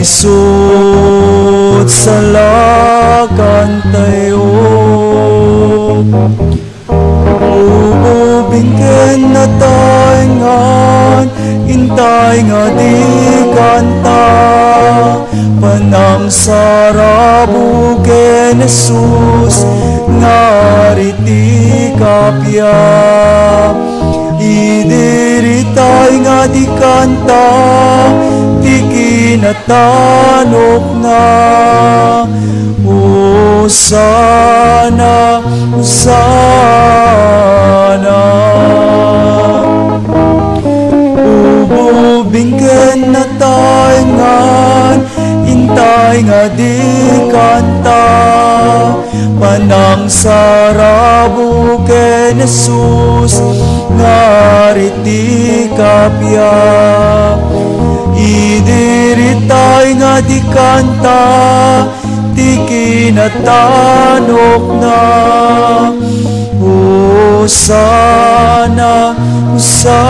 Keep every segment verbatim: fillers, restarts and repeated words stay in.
Isut salakantayo. Ubing ken nataengan, intay nga di kanta. Panangsarabo ken Jesus, ngari ti kappia. Idi ritay nga di kanta, ti kinatanokna. Hosanna, Hosanna. Ubing ken nataengan, intay nga di kanta. Panangsarabo ken Jesus, ngari ti kappia. Idi ritay nga di kanta, ti kinatanokna. Hosanna, Hosanna.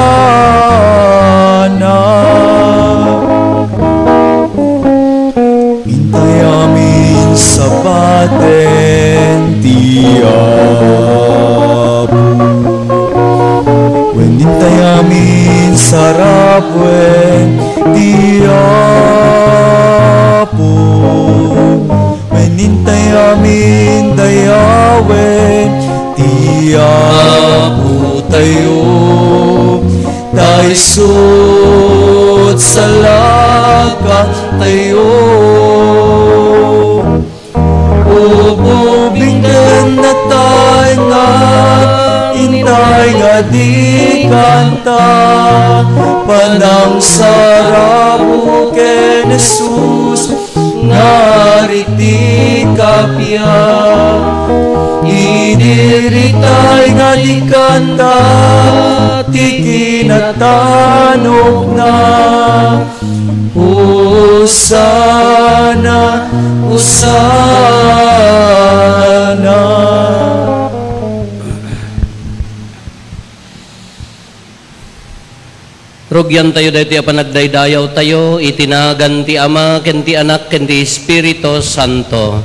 Intay amin sapaten ti Apo. Wen intay amin sarapen ti Apo. Wen intay amin dayawen ti Apotayo. Ta isut salakantayo. Ubing ken nataengan, intay nga di kanta. Panangsarabo ken Jesus, ngari ti kappia. Idi ritay nga di kanta, ti kinatanokna. Hosanna, Hosanna. Rugiantayo daytoy a panagdaydayawtayo iti nagan ti Ama, ken ti Anak, ken ti Espiritu Santo.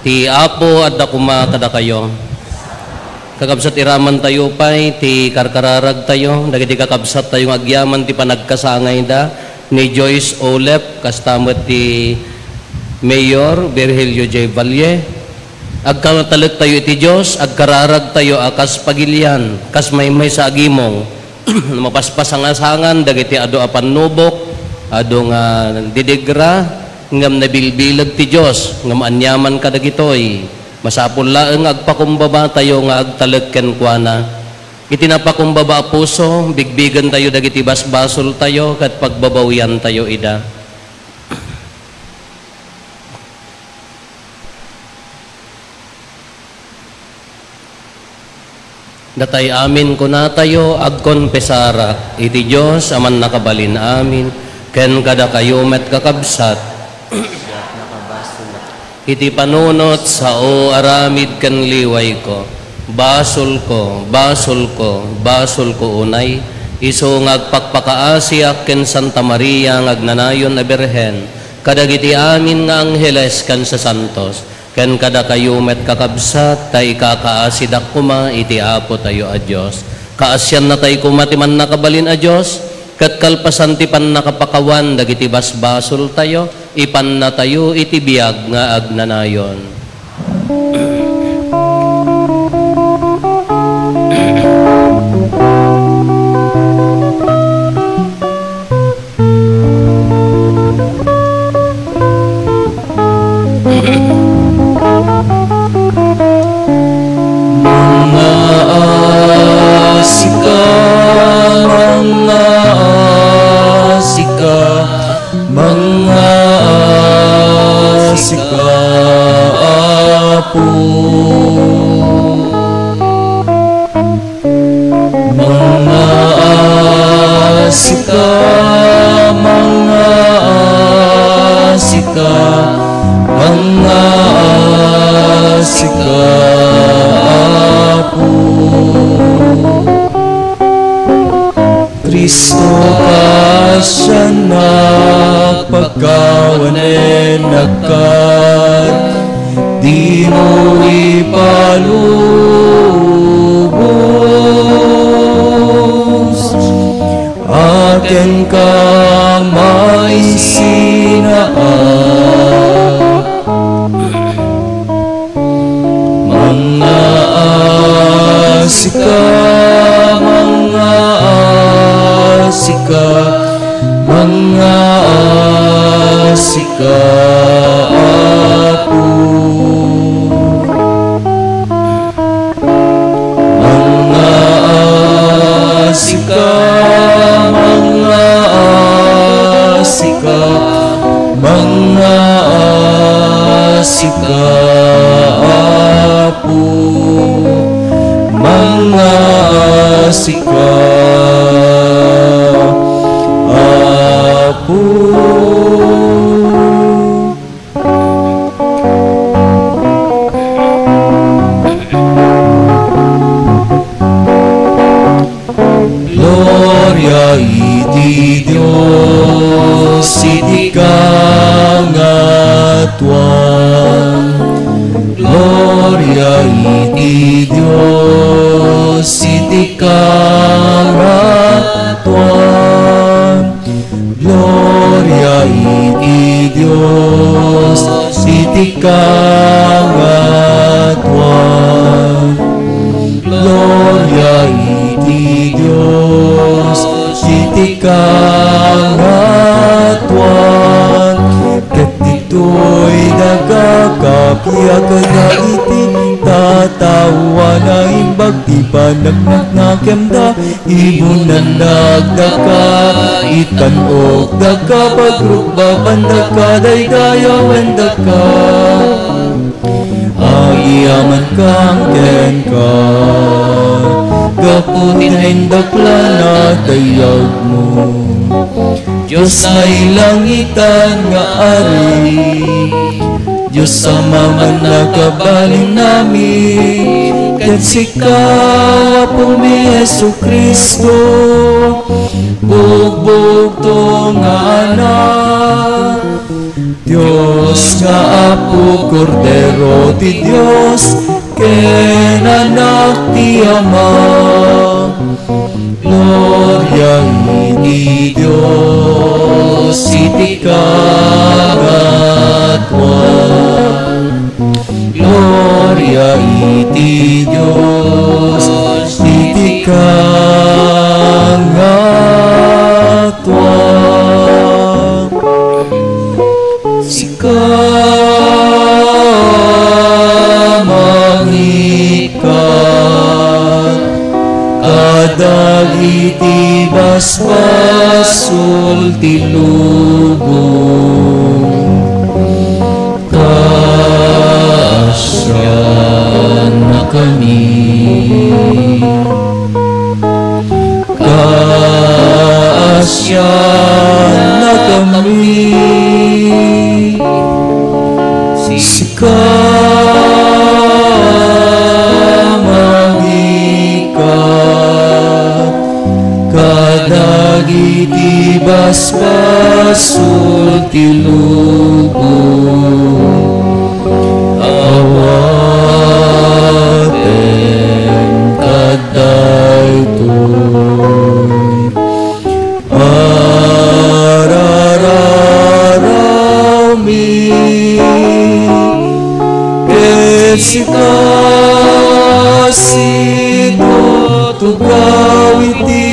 Ti Apo adda koma kadakayo. Kakabsat, iramantayo pay ti karkararagtayo dagiti kakabsattayo nga agyaman ti panagkasangayda ni Joyce Olep, kasta met ti Mayor Virgilio J. Valle. Agtalektayo iti Dios, agkararagtayo a kas pagilian, kas maymaysa a gimong. Mapaspasangasangan dagiti adu a pannubok, adu nga didigra, ngem nabilbileg ti Dios, ngem aniaman kadagitoy. Masapul laeng nga agpakumbabatayo nga agtalek kenkuana. Iti napakumbaba a puso, bigbigentayo dagiti basbasoltayo ket pagbabawiantayo ida. Datay amin kunatayo, agkonfesarak iti Dios a Mannakabalin-amin, ken kadakayo met, kakabsat, iti panunot sao, aramid ken liwayko, basolko, basolko, basolko unay, isu nga agpakpakaasiak ken Santa Maria nga agnanayon a Birhen, kadagiti amin nga angheles ken sasantos, ken kadakayo met, kakabsat, ta ikakaasidak koma iti Apotayo a Dios. Kaasiannatay koma ti Mannakabalin a Dios, ket kalpasan ti pannakapakawan dagiti basbasoltayo, ipannatayo iti biag nga agnanayon. Mangngaasika, mangngaasika, mangngaasika, Apo. Mangngaasika, mangngaasika, mangngaasika, Apo. Cristo, kaasiannak, pagkawan dakkat, dimo ipalubos. Akin ka maisinaak. Mangaasi ka, mangaasi ka, mangaasi ka, Apo. Mangaasi ka, mangaasi ka, mangaasi ka, Apo. Mangaasi ka, Apo. Gloria iti Dios iti kangatuan. Gloria iti Dios iti kangatuan. Gloria iti Dios iti kangatuan. Gloria iti Dios iti kangatuan. Ket ditoy daga kapiak dagiti tattao a naimbag ti panagnanakem da. Ibunan dagdaka, itan-ok dagka, pagrukbaban dagka, daydayawen dagka. Agyamankam kenka, gapu ti naindaklan a dayawmo. Dios nailangitan nga Ari, Dios a mamannakabalinami, ket sika, Apomi Jesu-Cristo, bugbugto nga Anak, Dios nga Apo, Kordero ti Dios, ken Anak ti Ama. Gloria iti Dios iti kangatuan. Gloria iti Dios iti kangatuan. Sika mangikat kadagiti basbasol ti lubong. Kaasiannakami. Kaasiannakami. Sika mangikat kadagiti basbasol ti lubong. Awaten kad daytoy ararawmi, ket sika situtugaw iti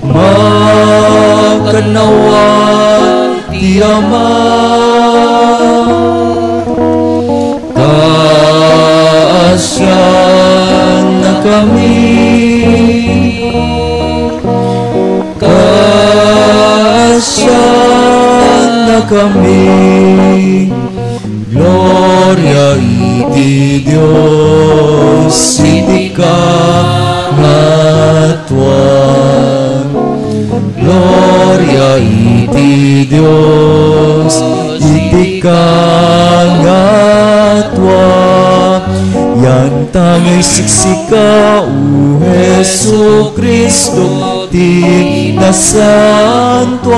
makannawan ti Ama. Kaasiannakami. Kaasiannakami. Gloria iti Dios iti kangatuan. Gloria iti Dios iti kangatuan. Yantangay siksika, O Jesu-Cristo, ti nasantoan.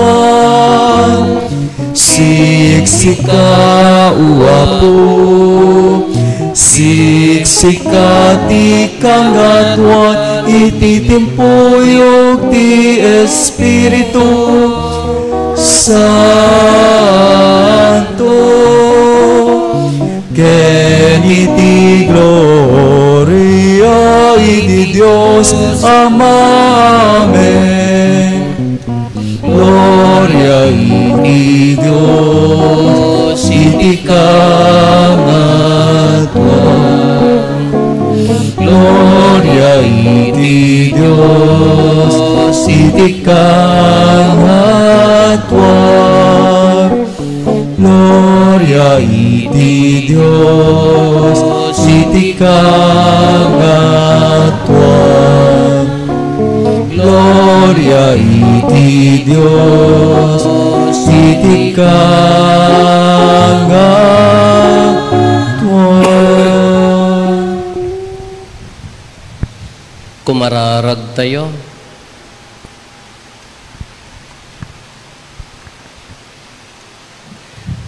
Siksika, O Apo, siksika ti kangatuan iti timpuyog ti Espiritu Santo, ken iti gloria iti Dios Ama. Amen. Gloria iti Dios iti kangatuan. Gloria iti Dios iti kangatuan. Gloria iti Dios iti kangatuan. Gloria iti Dios iti kangatuan. Kumararagtayo.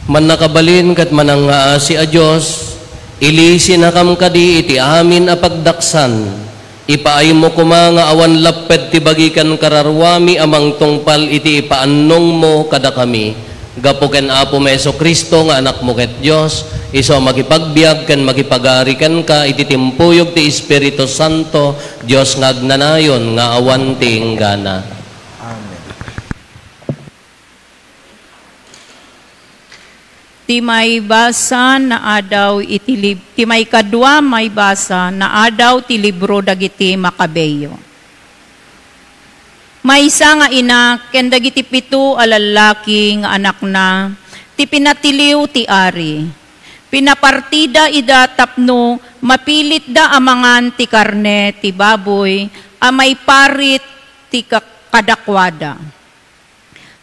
Mannakabalin ket manangngaasi a Dios, ilisinakam kadi iti amin a pagdaksan. Ipaaymo koma nga awan lapped ti bagi ken kararuami a mangtungpal iti ipaannongmo kadakami. Gapu ken Apomi Jesu-Cristo nga Anakmo ket Dios, isu a makipagbiag ken makipagari kenka iti timpuyog ti Espiritu Santo, Dios nga agnanayon nga awan ti inggana. Amen. Ti maibasa naadaw iti lib-, ti maikadua maibasa naadaw ti libro dagiti Makabeo. Maysa nga ina ken dagiti pito a lallaki nga anakna ti pinatiliw ti ari. Pinapartida ida tapno mapilitda a mangan ti karne ti baboy a maiparit ti ka-, kadakuada.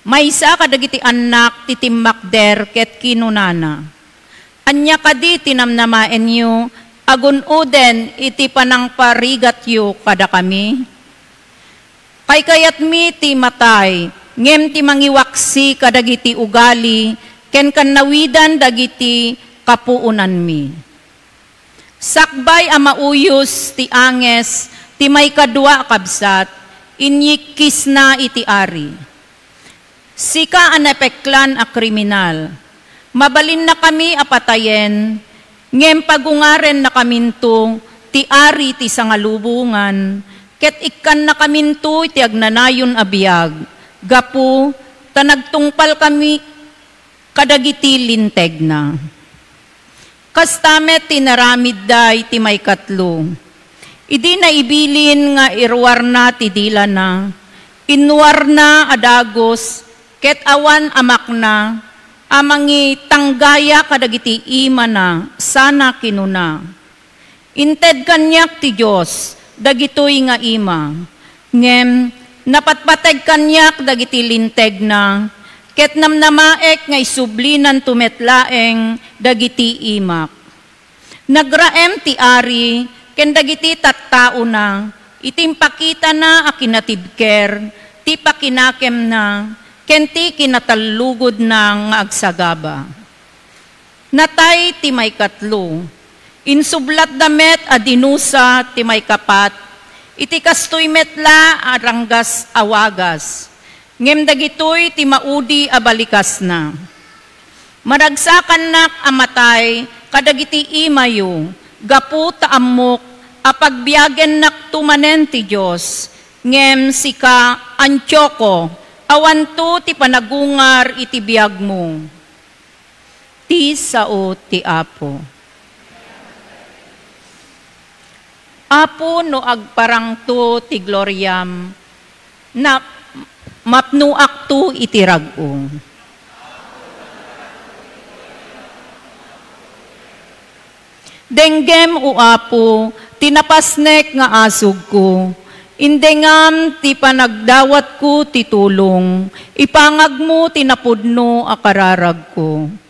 Maysa kadagiti annak ti timmakder ket kinunana, "Ania kadi ti namnamaenyo a gun-oden iti panangparigatyo kadakami? Kaykayatmi ti matay, ngem ti mangiwaksi kadagiti ugali ken kannawidan dagiti kapuonanmi." Sakbay a mauyos ti anges ti maikadua a kabsat, inyikkisna iti ari, "Sika a napeklan a kriminal, mabalinnakami a patayen, ngem pagungarennakaminto ti ari ti sangalubongan, ket ikkannakaminto ti agnanayon a biag, gapu ta nagtungpalkami kadagiti lintegna." Kasta met ti naramidda iti maikatlo. Idi naibilin nga iruarna ti dilana, innuarna a dagus ket awan a makna a mangitanggaya kadagiti imana sana kinuna, "Inted kaniak ti Dios dagitoy nga ima, ngem napatpateg kaniak dagiti lintegna, ket namnamaek nga isublinan to met laeng dagiti imak." Nagraem ti ari ken dagiti tattaona iti impakitana a kinatibker ti pakinakemna ken ti kinatallugodna nga agsagaba. Natay ti maikatlo. Insublatda met a dinusa ti maikapat iti kastoy met la a ranggas a wagas, ngem dagitoy ti maudi a balikasna. Maragsakannak a matay kadagiti imayo, gapu ta ammok a pagbiagennakto manen ti Dios, ngem sika, Antioco, awanto ti panagungar iti biagmo. Ti sao ti Apo. Apo, no agparangto ti gloriam, na-, mapnoakto iti rag-o. Denggem, O Apo, ti napasnek nga asugko. Indengam ti panagdawatko ti tulong. Ipangagmo ti napudno a kararagko.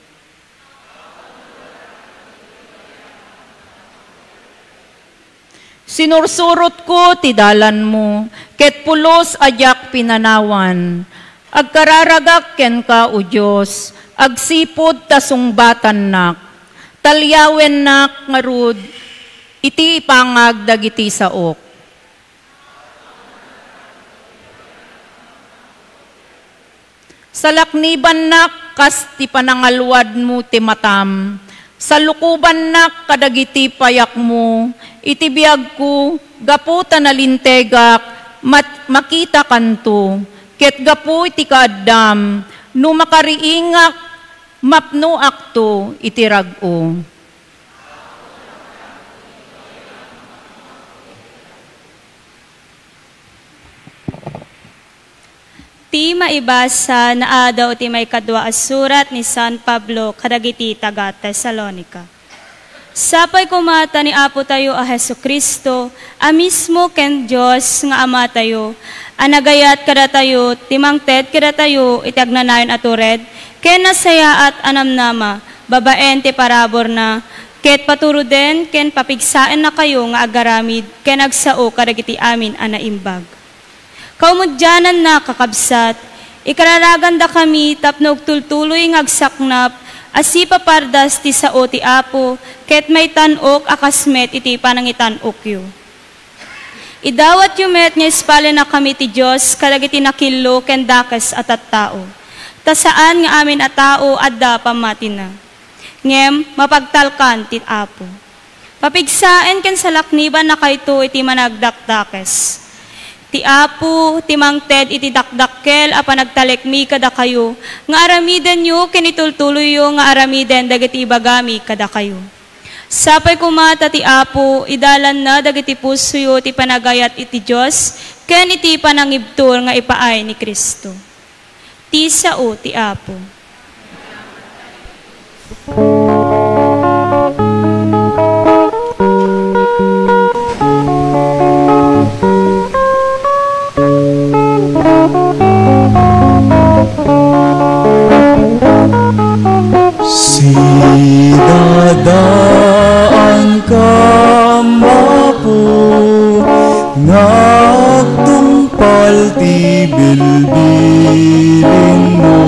Sinursurotko ti dalanmo, ket pulos a diak pinanawan. Agkararagak kenka, O Dios, Agsipud ta sungbatannak, taliawennak ngarud iti ipangag dagiti saok. Salaknibannak kas ti panangalwadmo ti matam, salukobannak kadagiti payakmo iti biagko gapu ta nalintegak, mat-, makitakanto, ket gapu iti kaaddam, no makariingak, mapnoakto iti rag-o. Ti maibasa naadaw ti maikadua a surat ni San Pablo kadagiti taga-Tesalonica. Sapay koma ta ni Apotayo a Jesu-Cristo a mismo ken Dios nga Amatayo a nagayat kadatayo ti mangted kadatayo iti agnanayon a tured ken nasayaat a namnama babaen ti paraburna, ket paturoden ken papigsaennakayo nga agaramid ken agsao kadagiti amin a naimbag. Kaumodiananna, kakabsat, ikararagandakami tapno agtultuloy nga agsaknap a sipapardas ti sao ti Apo ket maitan-ok a kas met iti panangitan-okyo. Idawatyo met nga ispalinakami ti Dios kadagiti nakillo ken dakes a tattao, ta saan nga amin a tao adda pammatina, ngem mapagtalkan ti Apo. Papigsaen ken salaknibannakayto iti managdakdakes. Ti Apo ti mangted iti dakdakkel a panagtalekmi kadakayo nga aramidenyo ken itultuloyyo nga aramiden dagiti ibagami kadakayo. Sapay koma ta ti Apo idalanna dagiti pusoyo ti panagayat iti Dios ken iti panangibtur nga ipaay ni Cristo. Ti sao ti Apo. Sidadaanka, Apo, nga agtungpal ti bilbilinmo.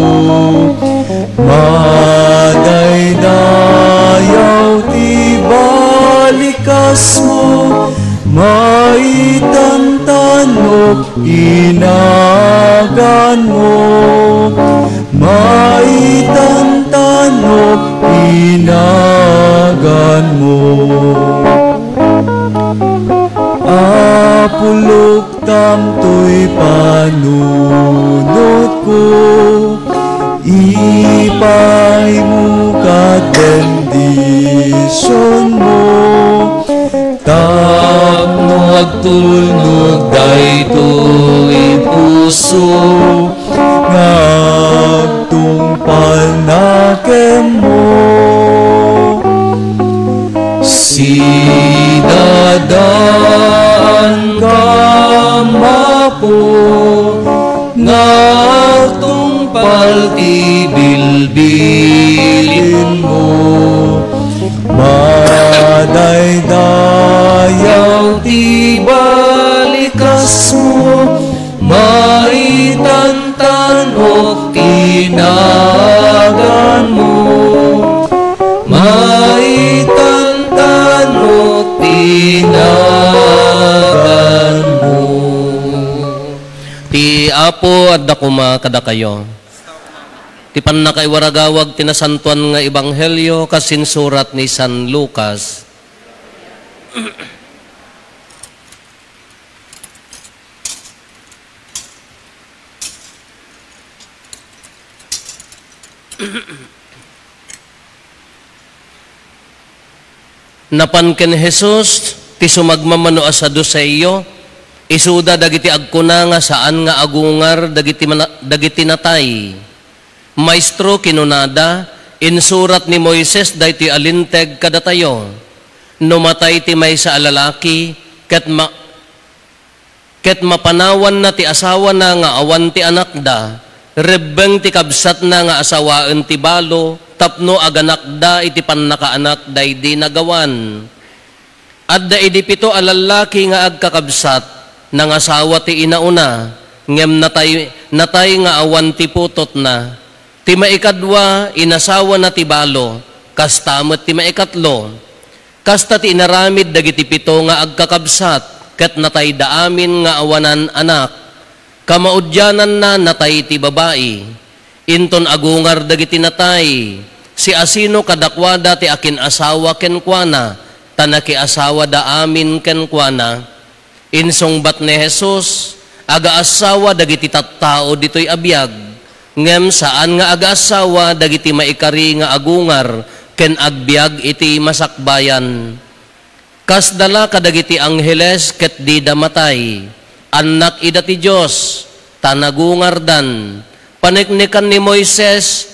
Madaydayaw ti balikasmo, maitantanok ti naganmo, maitantanok ti naganmo. Apo, luktam toy panunotko, ipaymo ket bendisionmo. Tapno agtulnog daytoy puso nga agtungpalna kenmo. Sidadaanka, Apo, nga agtungpal ti bilbilinmo. Madaydayaw ti balikasmo, maitantanok ti naganmo, maitantanok ti naganmo. Ti Apo adda koma kadakayo. Ti pannakaiwaragawag ti nasantoan nga ebanghelio kas insurat ni San Lucas. Napan ken Jesus ti sumagmamano a Saduseo, isuda dagiti agkuna nga saan nga agungar dagiti mana-, dagiti natay. "Maestro," kinunada, "insurat ni Moises daytoy a linteg kadatayo. No matay ti maysa a lalaki, ket ma-, ket mapanawanna ti asawana nga awan ti anakda, rebbeng ti kabsatna nga asawaen ti balo tapno aganakda iti pannakaanak daydi nagawan." Adda idi pito a lallaki nga agkakabsat, nangasawa ti inauna, ngem natay, natay nga awan ti putotna. Ti maikadua, inasawana ti balo, kasta met ti maikatlo. Kasta ti inaramid dagiti pito nga agkakabsat, ket natayda amin nga awanan anak. Kamaudiananna, natay ti babai. Inton agungar dagiti natay, siasino kadakuada ti akin-asawa kenkuana, ta nakiasawada amin kenkuana? Insungbat ni Jesus, "Agaassawa dagiti tattao ditoy a biag, ngem saan nga agaassawa dagiti maikari nga agungar ken agbiag iti masakbayan. Kasda la kadagiti angheles ket dida matay. Annak ida ti Dios, ta nagungardan. Paneknekan ni Moises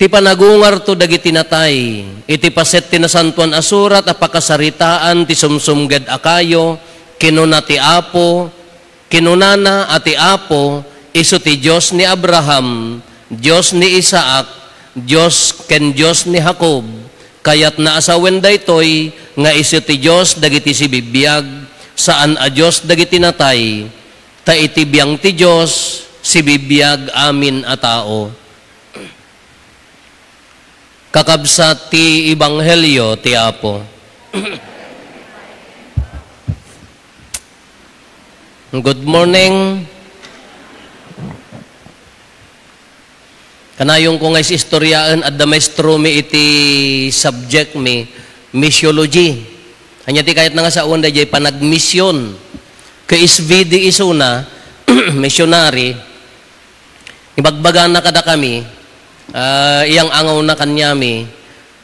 ti panagungarto dagiti natay. Iti paset ti Nasantoan a Surat a pakasaritaan ti sumsumged a kayo, kinuna ti Apo, kinunana a ti Apo, isu ti Dios ni Abraham, Dios ni Isaac, Dios ken Dios ni Jacob. Kayatna a sawen daytoy nga isu ti Dios dagiti sibibiag, saan a Dios dagiti natay. Ta iti biang ti Dios, sibibiag amin a tao." Kakabsat ti Ebanghelio ti Apo. Good morning. Kanayonko nga is-istoryaen, adda maestromi iti subject mi, missiology. Ania ti kayatna nga sawen daydiay panagmission? Ken S V D isuna, missionary, ibagbagana kadakami, ah, iyang-angawna kaniami,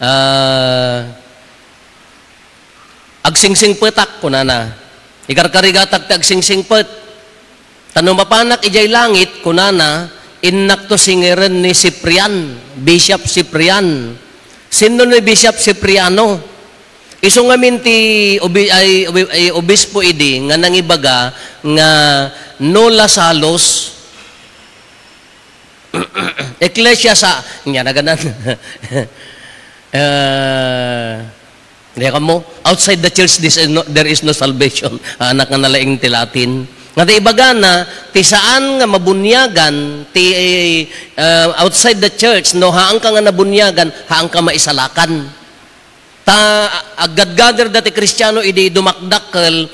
ah, "Agsingsingpetak," kunana. "Ikarkarigatak ti agsingsingpet. Ta no mapanak idiay langit," kunana, "innakto singirem ni Ciprian, Bishop Ciprian." Sinno ni Bishop Cipriano? Isu ngamin ti obi-, ay, obi-, ay, obispo idi nga nangibaga nga no la salus, Ecclesia sa-, nia naganan. Eh, diak ammo, outside the church, this is no, there is no salvation. Anak nga nalaing ti Latin. Nga ti ibagana, ti saan nga mabuniagan, ti, eh, outside the church, no, haanka nga nabuniagan, haanka maisalakan. Ta aggadgader dati Kristiano idi dumakdakkel,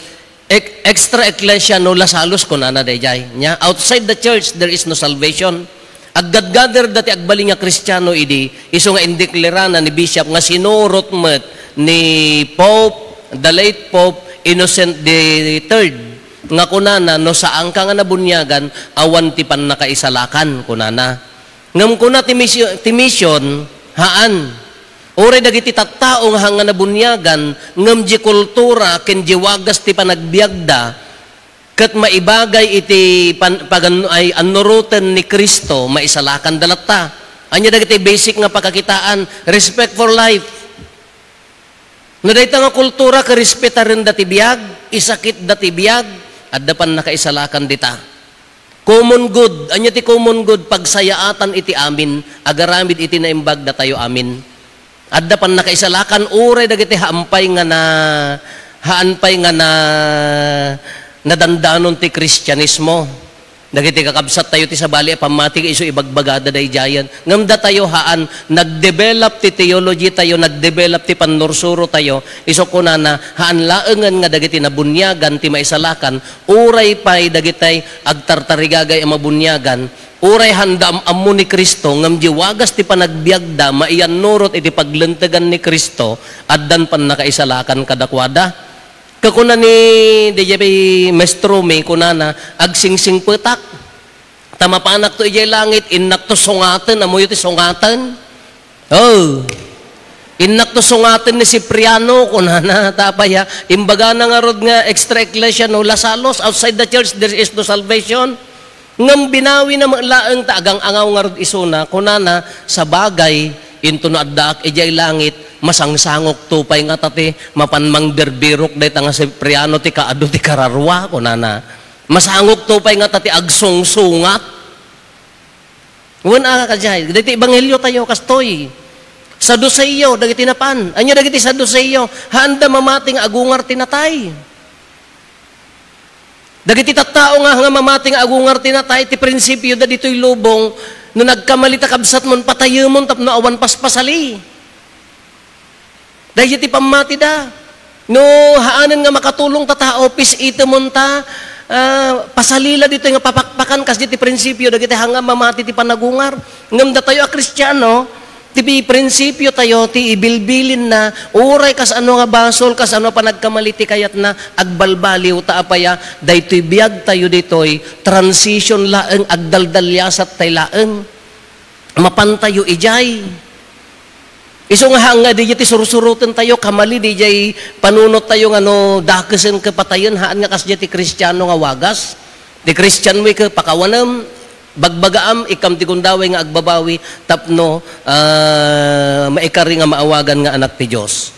ek-, extra ecclesia no la salus, kunana daydiay. Nia, outside the church, there is no salvation. Aggadgader dati agbalin nga Kristiano idi, isu nga indeklarana ni Bishop nga sinurot met ni Pope, the late Pope Innocent the third, nga kunana, "No saanka nga nabuniagan, awan ti pannakaisalakan," kunana. Ngem kuna ti misio-, ti mission, haan. Uray dagiti tattao nga haan nga nabuniagan, ngem di kultura ken di wagas ti panagbiagda, ket maibagay iti pan-, pagan-, ay, annuroten ni Cristo, maisalakanda latta. Ania dagiti basic nga pakakitaan? Respect for life. No dayta nga kultura, karespetarenda ti biag, isakitda ti biag, adda pannakaisalakan dita. Common good. Ania ti common good? Pagsayaatan iti amin, agaramid iti naimbag datayo amin. Adda pannakaisalakan, uray dagiti haan pay nga na, haan pay nga na, nadandanon ti Kristianismo. Dagiti kakabsattayo ti sabali a pammati nga isu ibagbagada daydiayen. Ngem datayo haan, nagdevelop ti theology tayo, nagdevelop ti pannursuro tayo. Isu kunana, haan laengen nga dagiti nabuniagan ti maisalakan, uray pay dagitay agtartarigagay a mabuniagan, uray haanda am-ammo ni Cristo, ngem di wagas ti panagbiagda, maiyannurot iti paglentegan ni Cristo, addan pannakaisalakan kadakuada. Kakuna ni, daydiay maestro mi, kunana, "Agsingsingpetak. Ta mapanakto idiay langit, innakto sungaten." Ammoyo ti sungaten? Oh. "Innakto sungaten ni Cipriano," kunana, ta apay a, imbagana ngarud nga extra ecclesia, no, la salus, outside the church, there is no salvation. Ngem binawina met laeng ta agang-angaw ngarud isuna, kunana, "Sabagay, intono addaak idiay langit, masangsangokto pay ngata ti mapan mangbirbirok dayta nga Cipriano ti kaadu ti kararua," kunana. "Masangokto pay ngata ti agsungsungat." Wen a, kadiay, dagiti ebanghelio tayo, kastoy. Saduseo, dagiti napan. Ania dagiti Saduseo? Haanda mamati nga agungar ti natay. Dagiti tattao nga, nga mamati nga agungar ti natay, ti prinsipioda ditoy lubong, No nagkamali ta kabsatmon, patayemon tapno awan paspasali. Daydi ti pammatida. No haanen nga makatulong ta tao, pis-itemon ta, ah, pasalila ditoy nga papakpakan kas ti prinsipio dagiti hanga mamati ti panagungar. Ngem datayo a Kristiano, ti pi-, prinsipio tayo, ti ibilbilin na, uray kas ano nga basol, kas ano panagkamali ti kayatna, agbalbaliw ta apaya, daytoy biag tayo ditoy, transition laeng, agdaldaliasat tay laeng. Mapantayo idiay. Isu nga haan nga didiay ti sursuroten tayo, kamali didiay panunot tayo nga no dakesen ket patayen, haan nga kasdiay ti Kristiano nga wagas. Ti Kristian we ket pakawanem, bagbagaam, ikkam ti gundaway nga agbabawi tapno, ah, maikari nga maawagan nga anak ti Dios.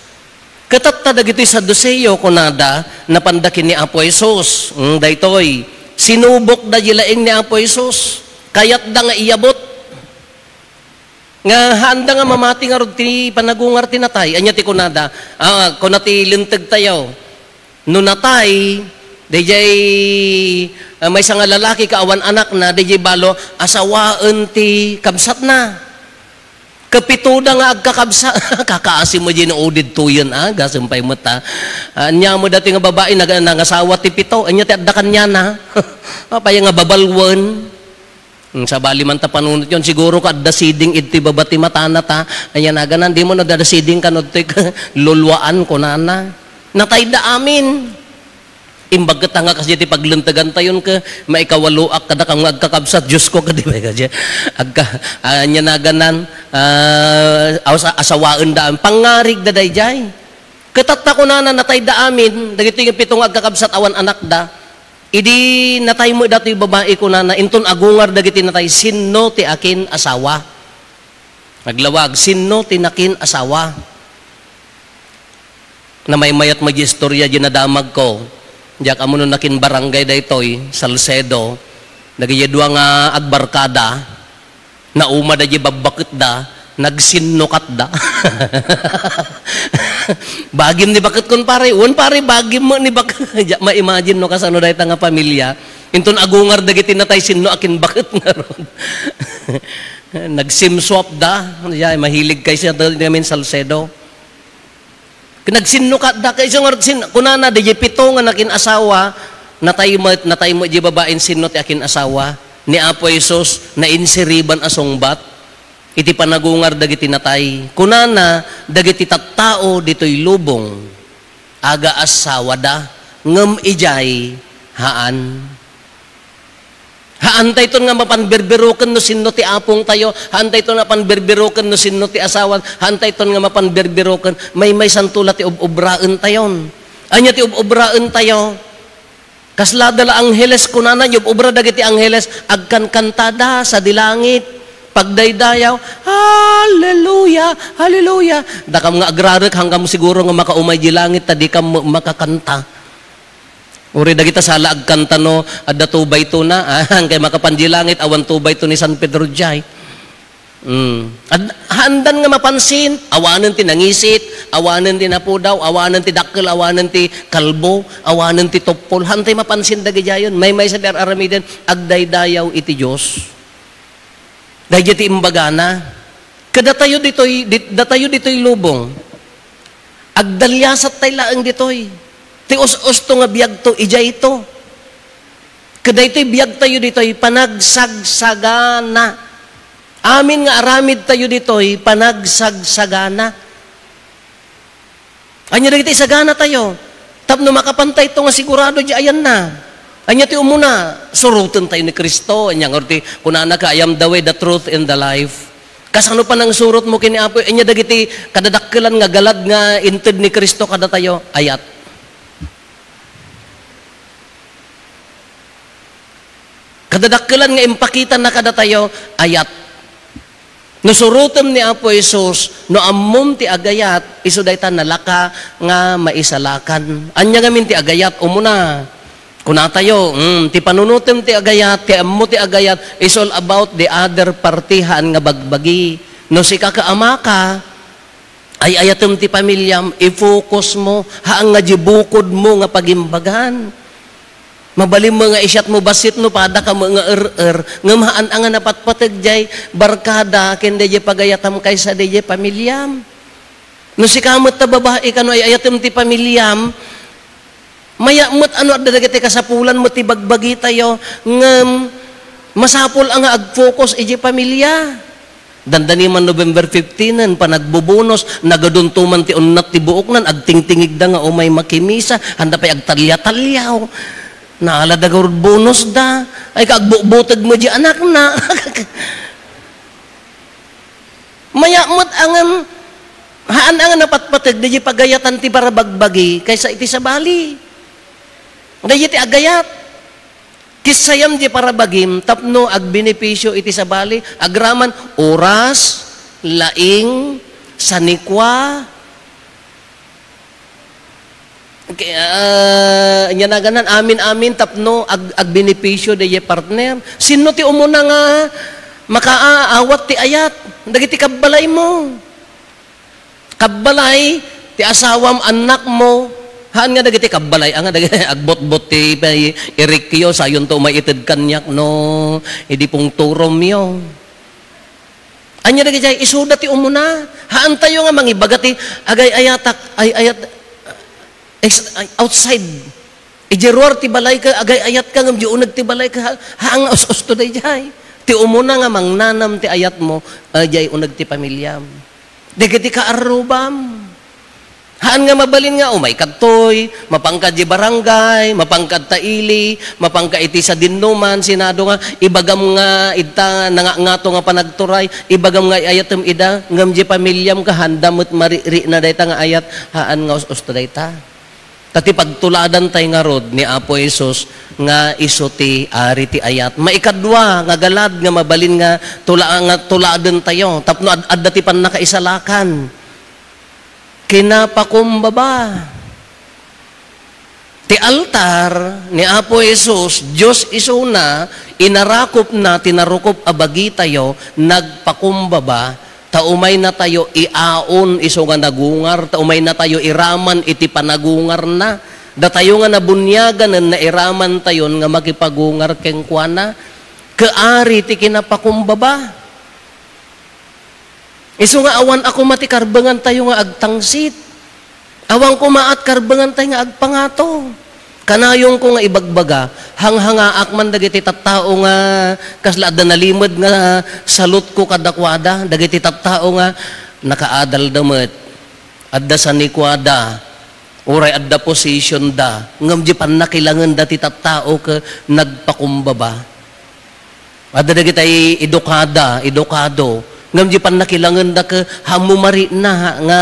Ket tatta dagitoy Saduseo, kunada, napanda ken ni Apo Jesus. Mm, daytoy, sinubokda di laeng ni Apo Jesus. Kayatda nga iyabut. Nga haanda nga mamati ngarud ti panagungar ti natay. Ania ti kunada? Ah, kuna ti linteg tayo. No natay, dayjay, ah, maysa nga lalaki ket awan anakna, dayjay balo, asawaen ti kabsatna. Kapitoda nga agkakabsat. Kakaasi mo di no udid tuyen, ah, gasem pay met, ah. Ah, ania mo dati nga babai, nag-, nangasawa ti pito. Ania ti adda kaniana? Apay nga babalwen. Hmm, sabali man ta panunot yon, siguro ka adda siding idtoy baba ti matana ta. Ania naganan, di mo nagada siding kano toy luluaan, kunana. Natayda amin. Imbag ket nga kasdiay ti paglentegan tayon ket maikawaloak kada kang agkakabsat, Diosko, kadi ba, kasdiay? Agka-, ania naganan, ah, asa-, asawaen daan. Pangngarig da dayjay. Ket tatta kunana, natayda amin, dagitoy nga pito nga agkakabsat awan anakda. Idi natay met datoy babai, kunana, inton agungar dagiti natay, sinno ti akin-asawa? Naglawag, sinno ti nakin-asawa? Namaymayat met di istorya di nadamagko. Diak ammo no nakin barangay daytoy, Salcedo. Dagiti dua nga agbarkada, nauma da di babbaketda, nagsinnokatda. Bagim ni baket kon pare, wen pare, bagim met ni baket. Diak ma-imagine no kasano dayta nga pamilya. Inton agungar dagiti natay, sinno akin baket ngarud. Nagsimswap da. Diay, mahilig kay siya dagiti amin Salcedo. Nagsinnokatda, kay isu ngarud sin-, kunana, dayjay pito nga nakin-asawa, natay met, natay met di babain sinno ti akin-asawa. Ni Apo Jesus, nainsiriban a sungbat iti panagungar dagiti natay. Kunana, dagiti tattao ditoy lubong, agaassawada, ngem idiay, haan. Haantayton nga mapan birbiroken no sinno ti apongtayo. Haantayton nga mapan birbiroken no sinno ti asawan. Haantayton nga mapan birbiroken. Maymaysanto la ti ob-obraentayon. Ania ti ob-obraentayo? Kaslada la angheles, kunana, yob-obra dagiti angheles, agkankantada sadi langit. Pagdaydayaw, "Hallelujah, hallelujah." Dakam nga agrarek, hanggang siguro nga makaumay di langit, ta di ka ma-, makakanta. Uray dagita sala agkanta no adda two by two na, ah, kay makapan di langit, awan two by two ni San Pedro diay. Mm. Ad-, haandan nga mapansin, awanen ti nangisit, awanen ti napudaw, awanen ti dakkel, awanen ti kalbo, awanen ti tuppol, haantay mapansin dagidiayon. Maymaysa ti ar-aramiden, agdaydayaw iti Dios. Daydiay ti imbagana. Kadatayo ditoy, dit-, datayo ditoy lubong. Agdaliasat tay laeng ditoy. Ti us-usto nga biagto, idiayto. Kadaytoy biagtayo ditoy, panagsagsagana. Amin nga aramid tayo ditoy, panagsagsagana. Ania dagiti sagana tayo? Tapno makapantayto nga sigurado di ayanna. Ania ti umuna? Suroten tayo ni Cristo. Ania ngarud ti kunana ka, "I am the way, the truth, and the life." Kasano panangsurotmo ken ni Apo? Ania dagiti kadadakkelan nga galad nga inted ni Cristo kadatayo? Ayat. Kadadakkelan nga impakitana kadatayo, ayat. No surotem ni Apo Jesus, no ammom ti agayat, isu dayta nalaka nga maisalakan. Ania ngamin ti agayat? Umuna, kunatayo, mm, ti panunotem ti agayat, ti ammo ti agayat, is all about the other party, haan nga bagbagi. No sika ket amaka, ay-ayatem ti pamiliam, i-focus mo, haan nga di bukodmo nga pagimbagan. Mabalinmo nga isiatmo bassit no padaka met nga er-er, ngem haan a nga napatpateg jay barkada ken dayjay pagayatam kaysa dayjay pamiliam. No sika met ta babai kano ay-ayatem ti pamiliam, mayat met a no adda dagiti kasapulan met ti bagbagitayo, ngem masapul a nga ag-focus idiay pamilia. Dandani man November fifteen-en, panagbubunos, nagadunto man ti unnat ti buoknan, agtingtingigda nga umay makimisa, haanda pay agtalia-taliaw. Naalada garud bonusda. Ay, kaagbutbuteg met diay anakna. Mayat met a ngem, haan a nga napatpateg dayjay pagayatan ti parabagbagi kaysa iti sabali. Dayjay ti agayat. Kissayam diay parabagim tapno agbenepisio iti sabali, agraman oras, laing, sanikua, K-, ah, ania naganan, amin-amin tapno ag-, agbenepisio dayjay partner. Sinno ti umuna nga makaaawat ti ayat? Dagiti kabbalaymo. Kabbalay ti asawam, annakmo. Haan nga dagiti kabbalay, anga dagiti agbotbot ti pa-, irikyo, sayonto maited kaniak no idi pungturomyo. Ania dagiti isuda ti umuna? Haantayo nga mangibaga ti agay-ayatak, ay-ayat, ex-, ay, outside. Idiay ruar ti balay ka, agay-ayatka, ngem di uneg ti balay ka, ha-, haan nga us-usto dayjay. Ti umuna nga mangnanam ti ayatmo, idiay uneg ti pamiliam. Dagiti kaarrubam. Haan nga mabalin nga, "Umay kadtoy, mapanka di barangay, mapanka ta ili, mapanka iti sadinnoman, sinado nga ibagam nga idta nangangato nga panagturay, ibagam nga ayatem ida, ngem di pamiliam ka, handa met marikna dayta nga ayat, haan nga us-usto dayta." Ta ti pagtuladan tay ngarud ni Apo Jesus nga isu ti Ari ti ayat. Maikadua nga galad nga mabalin nga tula-, nga tuladen tayo tapno ad-, adda ti pannakaisalakan. Kinapakumbaba. Ti altar ni Apo Jesus, Dios isuna, inarakupna ti narukop a bagitayo, nagpakumbaba, ta umaynatayo iaon isu nga nagungar, ta umaynatayo iraman iti panagungarna. Datayo nga nabuniaganen, nairamantayon nga makipagungar kenkuana. Kaari ti kinapakumbaba. Isu nga awan a koma ti karbengantayo nga agtangsit. Awan komaat karbengantayo nga agpangato. Kanayonko nga ibagbaga, hanghangaak man dagiti tattao nga kasla adda nalimed nga salutko kadakuada, dagiti tattao nga nakaadalda met, adda sanikuada, uray adda positionda, ngem di pannakilangenda ti tattao ket nagpakumbaba. Adda dagitay edukada, edukado. Ngem di pannakilangenda ket hammo marikna nga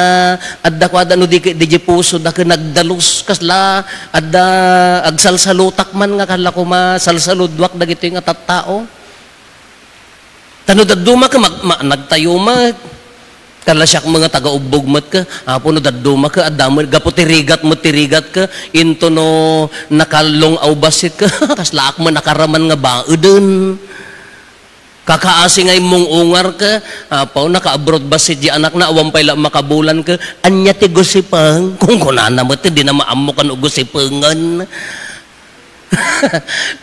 adda kuada no di ket di pusoda ket nagdalus kasla adda agsalsalutak man nga kasla koma salsaludoak dagitoy nga tattao. Ta no dadduma ket mag-, ma-, nagtayo met. Kasla siak met nga taga-ubbog met ket, Apo, no dadduma ket, adda met, gapu ti rigat met ti rigat ket, into no nakallong-aw bassit ket, kaslaak met nakaraman nga baeden. Kakaasi nga immung-ungar ket, Apo, naka-abroad bassit di anakna, awan pay la makabulan ket, ania ti gusipeng? Kunkunana met, dina maammo kano gusipengen.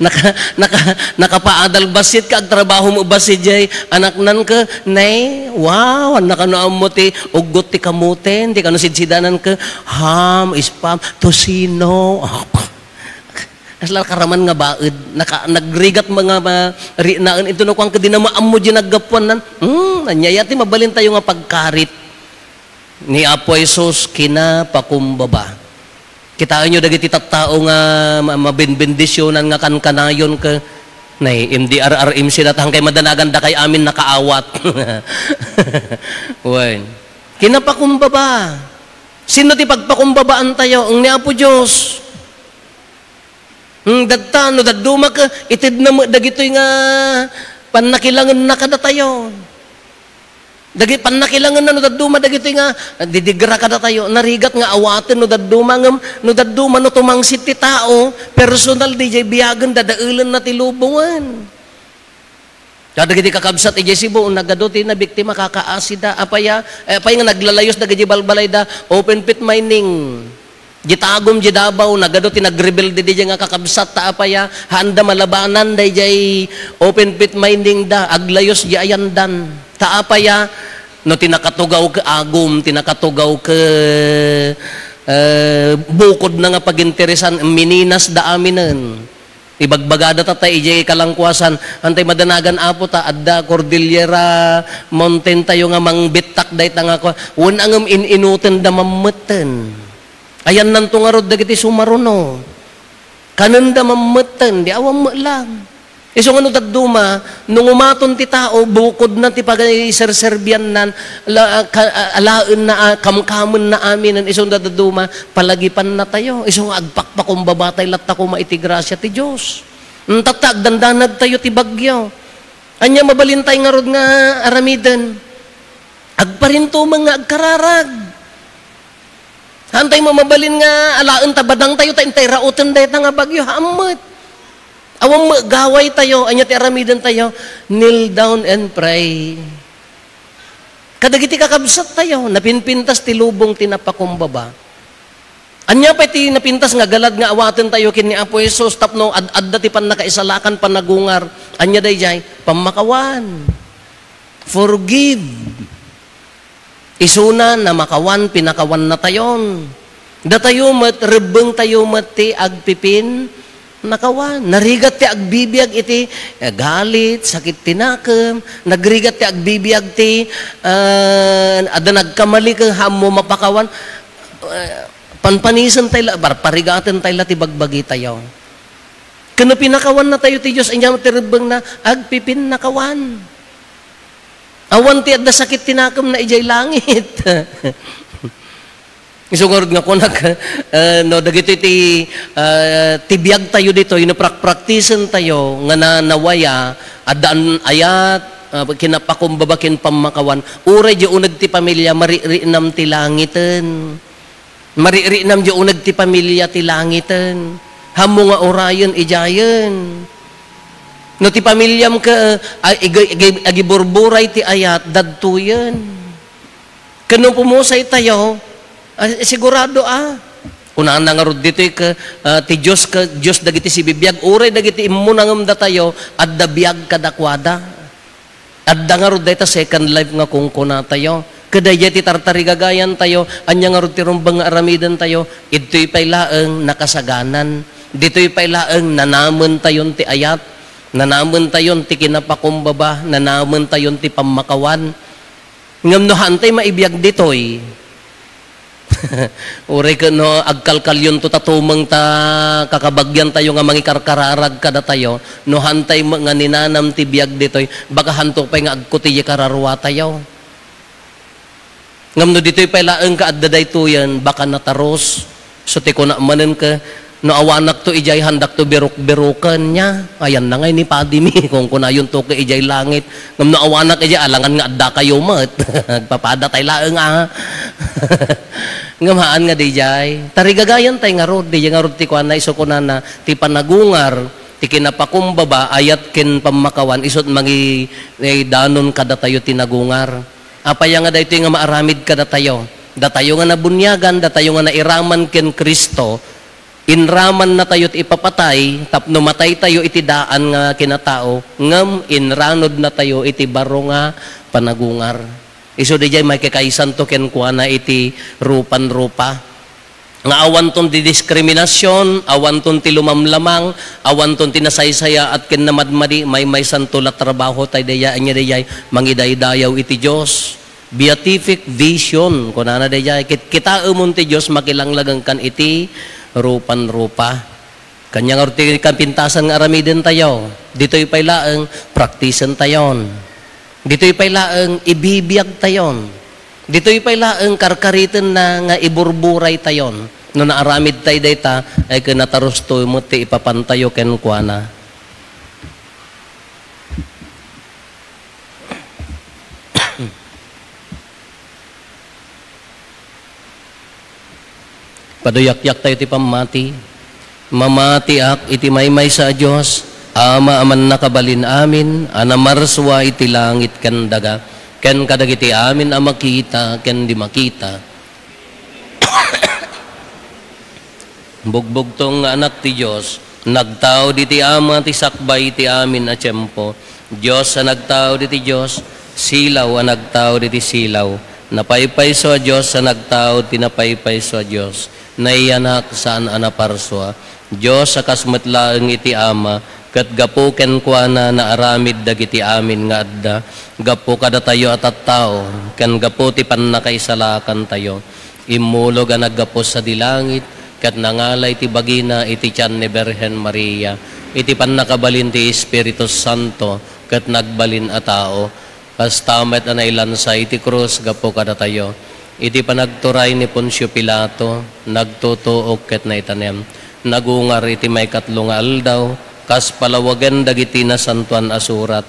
Naka-, naka-, nakapaadal bassit ket agtrabaho met bassit jay anaknan ket, nay, wow, ania kano ammo ti uggot ti kamoten, di kano sidsidanan ket, ham, spam, tocino. Kasla karaman nga baed, naka-, nagrigat nga ma-, riknaen, into no kuan ket dina maammo jay naggapuannan. Hmm, ania aya ti mabalintayo nga pagkarit. Ni Apo Jesus kinapakumbaba. Kitaenyo dagiti tattao nga ma-, mabinbendisionan nga kankanayon ket, nay, M D R R M C data, hankay madanagan dakay amin nakaawat. Wen. Kinapakumbaba. Sino ti pagpakumbabaantayo? Ni Apo Dios. Hmm, datta, no dadduma ket, itedna met dagitoy nga pannakilangenna kadatayo. Dagi-, pannakilangenna no dadduma dagitoy nga didigra kadatayo. Narigat nga awaten no dadduma, ngem no dadduma no tumangsit ti tao, personal, dijay biagen, dadaelenna ti lubongen. Kadagiti kakabsat idiay Cebu, nagadu ti nabiktima, kakaasida. Apay a, eh, apay nga naglalayos dagiti balbalayda, open pit mining. Di tagum di Davao, nagadu ti nagrebelde diay nga kakabsat, ta apaya, haanda malabanan daydiay open faith minding da, aglayus di ayandan. Ta apaya, no ti nakatugaw ket agum, ti nakatugaw ket, eh, bukod na nga paginteresan, mininas da aminen. Ibagbagada ta tay idiay kalangkuasan, antay madanagan Apo ta adda Cordillera Mountain tayo nga mangbittak dayta nga kua-, wen a ngem in-inuten da mammetten. Ayannanto ngarud dagiti sumaruno. Kanenda mammetten, di awan met lang. Isu nga no dadduma, no ngumaton ti tao, bukod na ti pagaiserserbiannan, la-, ka-, alaenna, a-, kamkamenna aminen, isu nga dadduma, palagipanna tayo. Isu nga agpakpakumbaba tay latta koma iti grasia ti Dios. Tatta, agdandanag tayo ti bagyo. Ania mabalin tay ngarud nga aramiden? Agparintumeng nga agkararag. Haantay mabalin nga alaen ta badang tayo ta intay rauten dayta nga bagyo. Haan met. Awan met gaway tayo. Ania ti aramiden tayo? Kneel down and pray. Kadagiti kakabsat tayo, napinpintas ti lubong ti napakumbaba. Ania pay ti napintas nga galad nga awaten tayo ken ni Apo Jesus tapno ad-adda ti pannakaisalakan, panagungar? Ania daydiay? Pammakawan. Forgive. Isuna, namakawan, pinakawan natayon. Datayo met, rebbeng tayo met ti agpipin, nakawan. Narigat ti agbibiag iti, eh, galit, sakit ti nakem. Nagrigat ti agbibiag ti, ah, adda nagkamali ken hammo mapakawan. Eh, panpanisen tayo la, parparigaten tayo la ti bagbagi tayo. Ken no pinakawan natayo ti Dios, ania ti rebbengna? Agpipinnakawan. Awan ti adda sakit ti nakemna idiay langit. Isu ngarud nga kunak, eh, no, dagitoy ti, eh, ti biag tayo ditoy, no, prak-, praktisen tayo nga na-, nawaya, adda an-, ayat, ah, kinapakumbaba ken pammakawan. Uray di uneg ti pamilya, mariknam ti langiten. Mariknam di uneg ti pamilya ti langiten. Hammo nga urayen, idiayen. No ti pamilyam ket, ah, ig-, ig-, agiburburay ti ayat, dadtoyen. Ken no pumusay tayo, ah, sigurado, ah. Kunana ngarud ditoy ket, ah, ti Dios ket Dios dagiti sibibiag, uray dagiti immuna ngem datayo, adda biag kadakuada. Adda ngarud dayta second life nga kunkunatayo. Ket daydiay ti tartarigagayantayo, ania ngarud ti rumbeng nga aramidentayo? Idtoy pay laeng nakasaganan. Ditoy pay laeng nanamentayon ti ayat, nanamentayon ti kinapakumbaba, nanamentayon ti pammakawan. Ngem no haantay maibiag ditoy, uray ket no agkalkalyonto ta tumeng ta kakabagyantayo nga mangikarkararag kadatayo, no haantay met nga ninanam ti biag ditoy, baka hanto pay nga agkuti ti kararuatayo. Ngem no ditoy pay laeng nga adda daytoyen, baka natarus. So ti kuna manen ket, "No awanakto idiay, handakto biruk-biruken," nia. Ayanna ngay ni padimi, kunkunayonto ket idiay langit. Ngem no awanak idiay, alangan nga addakayo met. Agpapadatay laeng, a. Ngem haan nga didiay. Tarigagayantay ngarud, didiay ngarud ti kuana, isu kunana, ti panagungar, ti kinapakumbaba, ayat ken pammakawan, isu't mangi-, mangidanon kadatayo ti nagungar. Apay nga daytoy nga maaramid kadatayo? Datayo nga nabuniagan, datayo nga nairaman ken Cristo, inramannatayo ti ipapatay tapno mataytayo iti daan nga kinatao, ngem inranodnatayo iti baro nga panagungar. Isu didiay maikakaisanto kenkuana iti rupan-rupa. Nga awanton ti diskriminasyon, awanton ti lumamlamang, awanton ti nasaysayaat ken namadmadi, maymaysanto la trabaho tay daydiay, ania daydiay, mangidaydayaw iti Dios. Beatific vision, kunana daydiay, kitkitaemon ti Dios, makilanglagangkan iti rupan-rupa. Kaniana ngarud ti kapintasan nga aramidentayo? Ditoy pay laeng, praktisentayon. Ditoy pay laeng, ibibiagtayon. Ditoy pay laeng, karkaritenna nga iburburaytayon. No naaramidtay dayta, ay ken natarusto met ti ipapantayo kenkuana. Paduyakyak tayo ti pammati. Mamatiak iti maymaysa a Dios, Ama a mannakabalin amin, a namarsua iti langit ken daga, ken kadagiti amin a makita ken di makita. Bugbugtong nga Anak ti Dios, nagtaud iti Ama ti sakbay iti amin a tiempo. Dios a nagtaud iti Dios, silaw a nagtaud iti silaw. Napaypayso a Dios a nagtaud ti napaypayso a Dios. Naiyanak saan a naparsua. Dios a kas met laeng iti Ama, ket gapu kenkuana naaramid dagiti amin nga adda, gapu kadatayo a tattao, ken gapu ti pannakaisalakantayo. Immulog a naggapu sadi langit, ket nangala iti bagina iti tian ni Birhen Maria, iti pannakabalin ti Espiritu Santo, ket nagbalin a tao. Kasta met a nailansa iti krus gapu kadatayo. Iti panagturay ni Poncio Pilato, nagtutuok ket naitanem. Nagungar iti maikatlo nga aldaw, kas palawagen dagiti Nasantoan a Surat.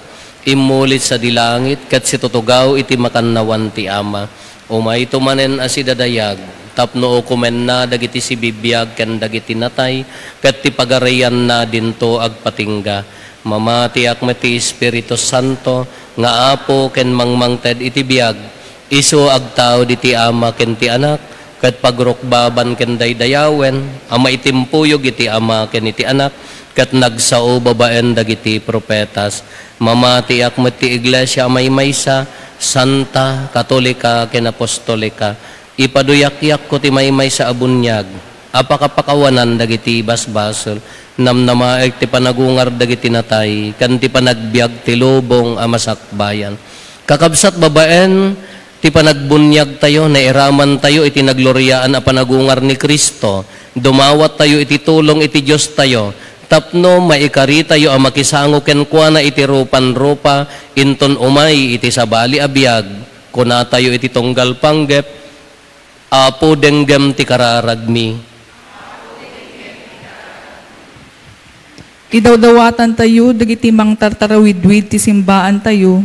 Immulit sadi langit ket situtugaw iti makannawan ti Ama. Umayto manen a sidadayag, tapno ukomenna dagiti sibibiag ken dagiti natay, ket ti Pagarianna dinto agpatingga. Mamatiak met ti Espiritu Santo nga Apo ken mangmangted iti biag. Isu agtaud iti Ama ken ti Anak, ket pagrukbaban ken daydayawen a maitimpuyog iti Ama ken iti Anak, ket nagsao babaen dagiti profetas. Mamatiak met ti Iglesia a maymaysa, santa, katolika, ken apostolika. Ipaduyakko ti maymaysa a buniag a pakapakawanan dagiti basbasol. Namnamaek ti panagungar dagiti natay, ken ti panagbiag ti lubong a masakbayan. Kakabsat, babaen ti panagbuniagtayo, nairamantayo iti nagloriaan a panagungar ni Cristo. Dumawattayo iti tulong iti Diostayo tapno maikaritayo a makisango kenkuana iti rupan-rupa inton umay iti sabali a biag. Kunatayo iti tunggal panggep, Apo, denggem ti kararagmi. Idawdawatantayo dagiti mangtartarawidwid ti simbaantayo,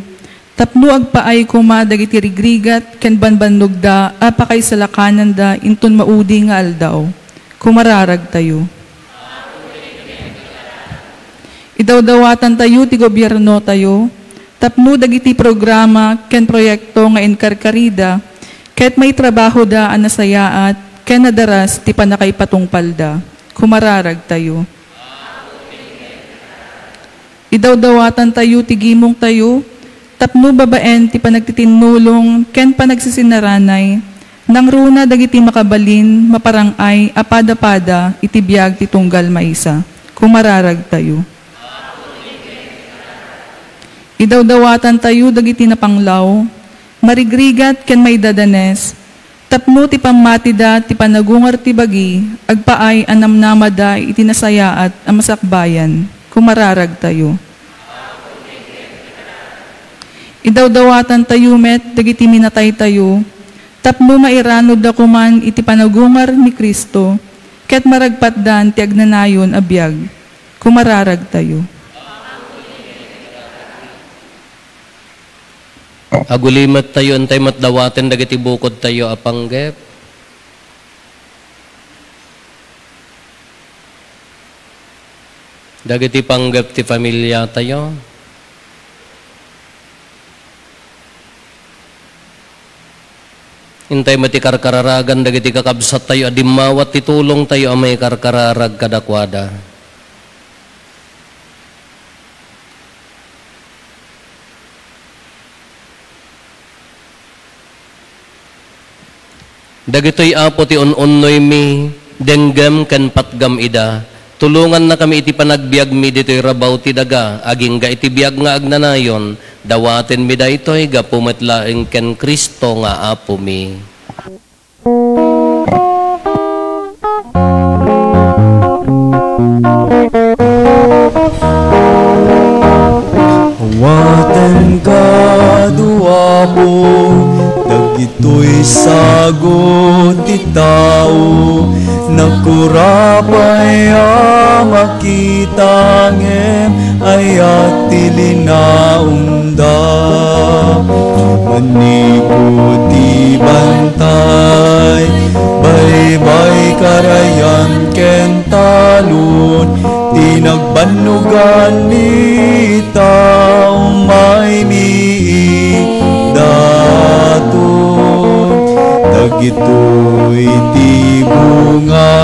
tapno agpaay koma dagiti rigrigat ken bambannogda a pakaisalakananda inton maudi nga aldaw. Kumararagtayo. Idawdawatantayo ti gobiernotayo, tapno dagiti programa ken proyekto nga inkarkarida ket maitrabahoda a nasayaat ken nadaras ti pannakaipatungpalda. Kumararagtayo. Idawdawatantayo ti gimongtayo tapno babaen ti panagtitinnulong ken panagsisinaranay, nangruna dagiti makabalin maparang-ay a padapada iti biag ti tunggal maysa. Kumararagtayo. Idawdawatantayo dagiti napanglaw, marigrigat ken maidadanes, tapno ti pammatida ti panagungar ti bagi agpaay a namnamada iti nasayaat a masakbayan. Kumararagtayo. Idawdawatantayo met dagiti minataytayo, tapno mairanudda koman iti panagungar ni Cristo, ket maragpatdan ti agnanayon a biag. Kumararagtayo. Agulimettayo, intay met dawaten dagiti bukodtayo a panggep. Dagiti panggep ti familiatayo. Intay met ti karkararagan dagiti kakabsattayo a dimmawat ti tulongtayo a maikarkararag kadakuada. Dagitoy, Apo, ti un-unnoymi, denggem ken patgam ida. Tulongannakami iti panagbiagmi ditoy rabaw ti daga, agingga iti biag nga agnanayon. Dawatenmi daytoy gapu met laeng ken Cristo nga Apomi. Awatenka, Apo, dagitoy sagut ti tao. Nakurapay a makita ngem ayat ti linaomda. Manipud ti bantay, baybay karayan ken talon, ti nagbannogan ni tao may miidaton. Itoy ti bunga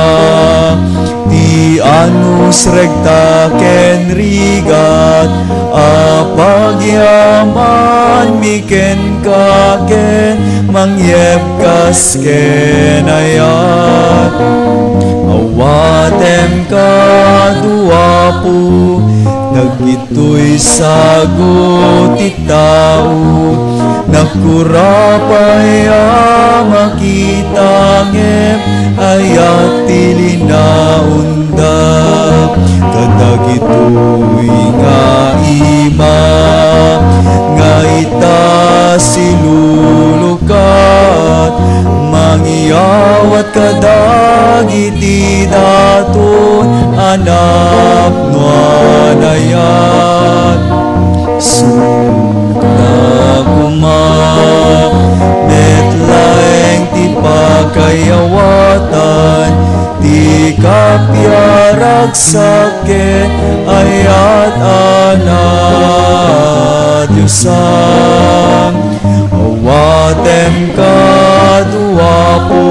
ti anus, rekta ken rigat a pagyamanmi kenka ken mangyebkas ken ayat. Awatem kadu, Apo, dagitoy sagut ti tao. Nakura pay a makita ngem ayat ti linaonda. Kadagitoy nga ima nga ita silulukat, mangyawat kadagiti daton a napnoan ayat. Sumna koma met laeng ti pakayawatan ti kapiaragsak ken ayat a nadiosan. Awatem kadu, Apo,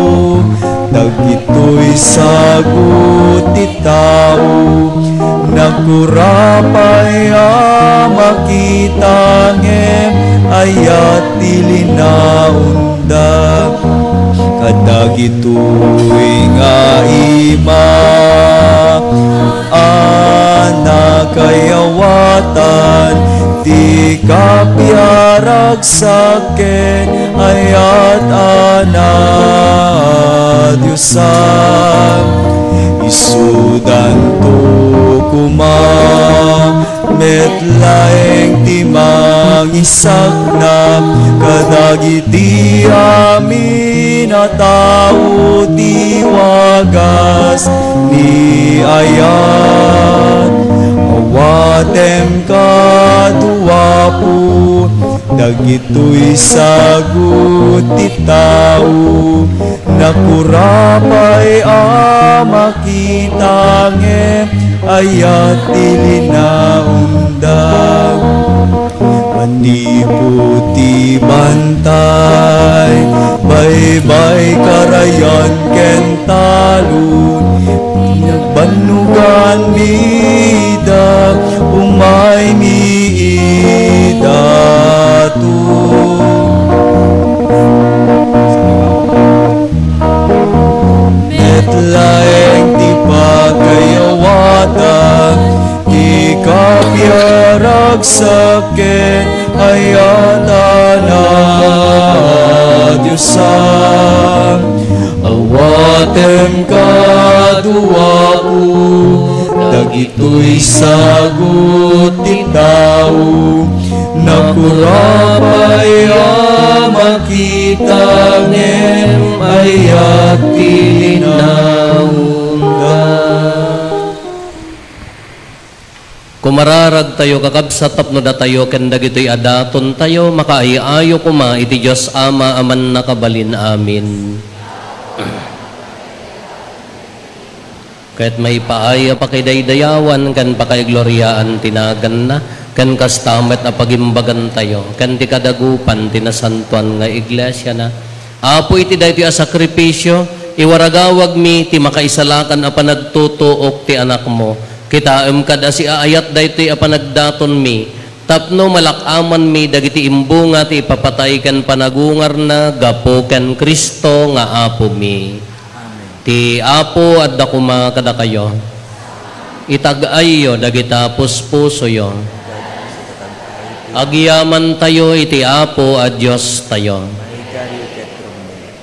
dagitoy sagut ti tao. Nakura pay a makita ngem ayat ti linaonda. Kadagitoy nga ima a nakayawatan ti kapiaragsak ken ayat a nadiosan. Isudanto koma met laeng ti mangisaknap kadagiti amin a tao ti wagas ni ayat. Awatem kadu, Apo, dagitoy sagut ti tao. Nakura pay a makita ngem ayat ti linaonda. Manipud ti bantay, baybay, karayan ken talon, pinagbannoganmi ida, umaymi ida to. Met laeng ti pakayawatan ti kapiaragsak ken ayat a nadiosan. Awatem kadu, Apo, dagitoy sagut ti tao. Nakura pay a makita ngem ayat ti linaonda. Kumararagtayo, kakabsat, tapno datayo ken dagitoy a datontayo makaay-ayo koma iti Dios Ama a Mannakabalin. Amen. Ket maipaay a pakidaydayawan ken pakaigloriaan ti naganna, ken kasta met a pagimbagantayo ken ti kadagupan ti nasantoan nga iglesiana. Apo, iti daytoy a sakrifisio, iwaragawagmi ti makaisalakan a panagtutuok ti Anakmo. Kitaem kad a siaayat daytoy a panagdatonmi, tapno malak-amanmi dagiti imbunga ti ipapatay ken panagungarna gapu ken Cristo nga Apomi. Amen. Ti Apo adda koma kadakayo. Itag-ayyo dagita puspusoyo. Agyamantayo iti Apo a Diostayo.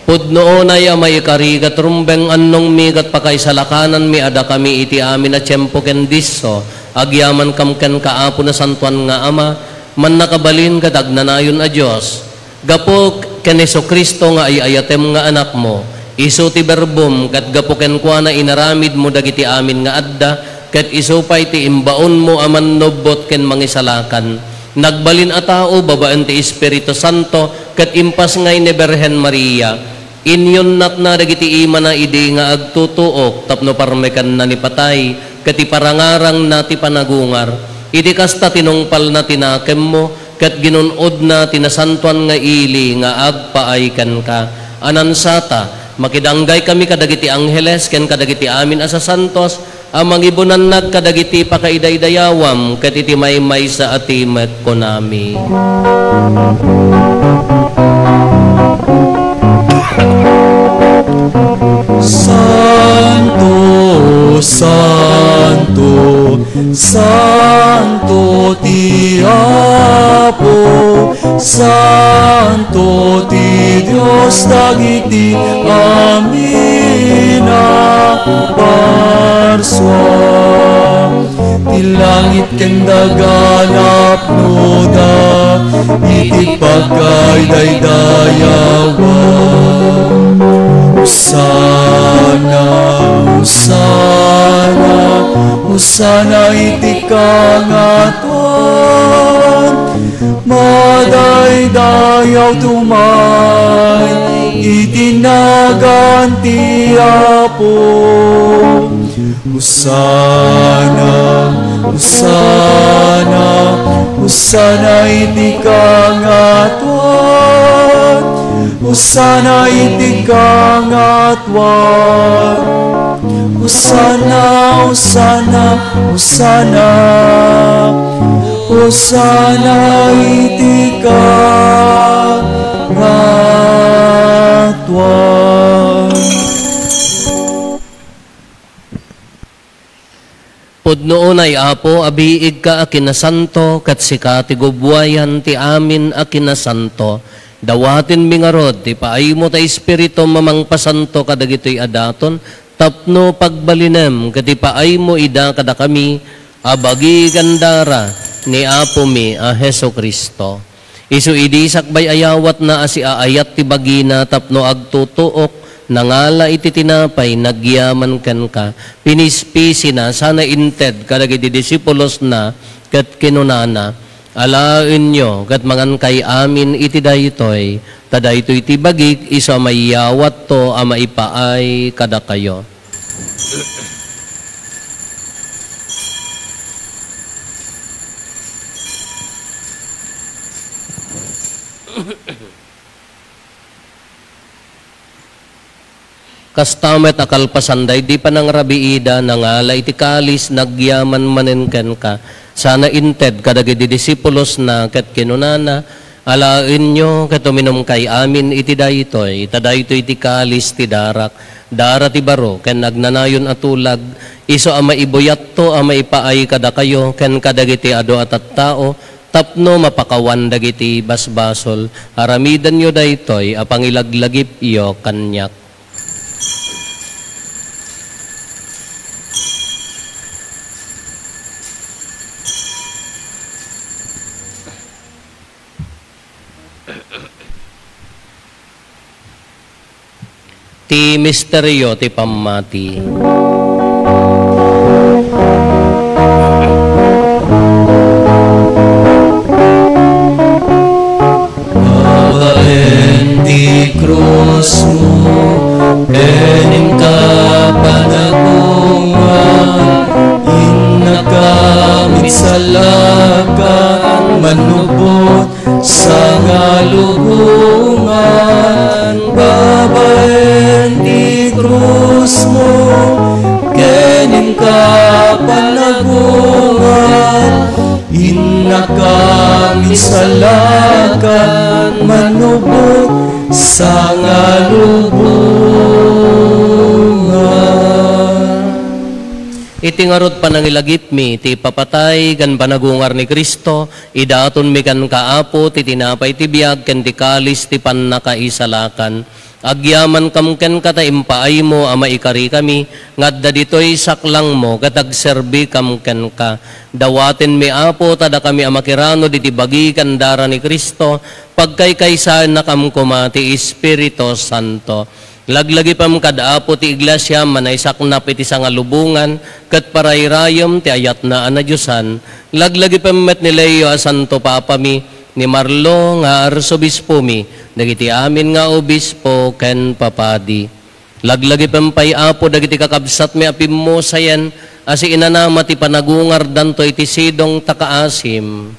Pudno unay a maikari ket rumbeng, annongmi ket pakaisalakananmi a dakami iti amin a tiempo ken disso, agyamankam kenka, Apo, Nasantoan nga Ama, Mannakabalin ket Agnanayon a Dios. Gapu ken Jesu-Cristo nga ay-ayatem nga Anakmo, isu ti Berbom, ket gapu kenkuana inaramidmo dagiti amin nga adda, ket isu pay ti imbaonmo a mannubbot ken mangisalakan. Nagbalin a tao babaen ti Espiritu Santo, ket impasngay ni Birhen Maria. Inyunnatna dagiti imana idi nga agtutuok tapno parmekenna ni patay ket iparangarangna ti panagungar. Iti kasta, tinungpalna ti nakemmo ket ginun-odna ti nasantoan nga ili nga agpaay kenka. A nansata, makidanggay kami kadagiti angheles ken kadagiti amin a sasantos a mangibunannag kadagiti pakaidaydayawam ket iti maymaysa a timek, kunami. Santo, santo, santo ti Apo, santo ti Dios dagiti amin a parsua. Ti langit ken daga napnoda iti pagkaidaydayawan. Hosanna, Hosanna, Hosanna iti kangatoan. Madaydayaw tumay iti nagan ti Apo. Hosanna, Hosanna, Hosanna iti kangatoan. Hosanna iti kangatoan. Hosanna, Hosanna, Hosanna. Hosanna iti kangatoan. Pudno unay, Apo, a biigka a kinasanto, ket sika ti gubbuayan ti amin a kinasanto. Dawatenmi ngarud ti paaymo ta Espiritum a mangpasanto kadagitoy a daton, tapno pagbalinem ket ipaaymo ida kadakami a bagi ken dara ni Apomi a Jesu-Cristo. Isu idi sakbay a yawatna a siaayat ti bagina tapno agtutuok, nangala iti tinapay, nagyaman kenka, pinispisina, sana inted kadagiti disipulosna, ket kinunana, "Alaenyo ket mangankay amin iti daytoy, ta daytoy ti bagik isu a maiyawatto a maipaay kadakayo." Kasta met a kalpasan daydi panangrabiida, nangala iti kalis, nagyaman manen kenka, sana inted kadagiti disipulosna, ket kinunana, "Alaenyo ket uminumkay amin iti daytoy, ta daytoy ti kalis ti darak, dara ti baro ken agnanayon a tulag, isu a maibuyatto a maipaay kadakayo ken kadagiti adu a tattao, tapno mapakawan dagiti basbasol. Aramidenyo daytoy a pangilaglagipyo kaniak." Ti misterio ti pammati. Babaen ti krusmo, ken inka panagungar, innaka misalakan, manubot, sangalubongan, babaen ti krusmo, ken inka panagungar, innaka misalakan, manubot, sangalubongan. Iti ngarud panangilagipmi ti ipapatay ken panagungar ni Cristo, idatonmi kenka, Apo, ti tinapay ti biag ken ti kalis ti pannakaisalakan. Agyamankam kenka ta impaaymo a maikarikami nga adda ditoy saklangmo ket agserbikam kenka. Dawatenmi, Apo, ta dakami a makiranud iti bagi ken dara ni Cristo, pagkaykaysaennakam koma ti Espiritu Santo. Laglagipem kad Apo ti Iglesia a naisaknap iti sangalubongan ket parayrayem ti ayatna a nadiosan. Laglagipem met ni Leo a Santo Papami, ni Marlo nga Arsobispomi, dagiti amin nga obispo ken papadi. Laglagipem pay, Apo, dagiti kakabsatmi a pimmusayen a siinanama ti panagungardanto iti sidong ta kaasim.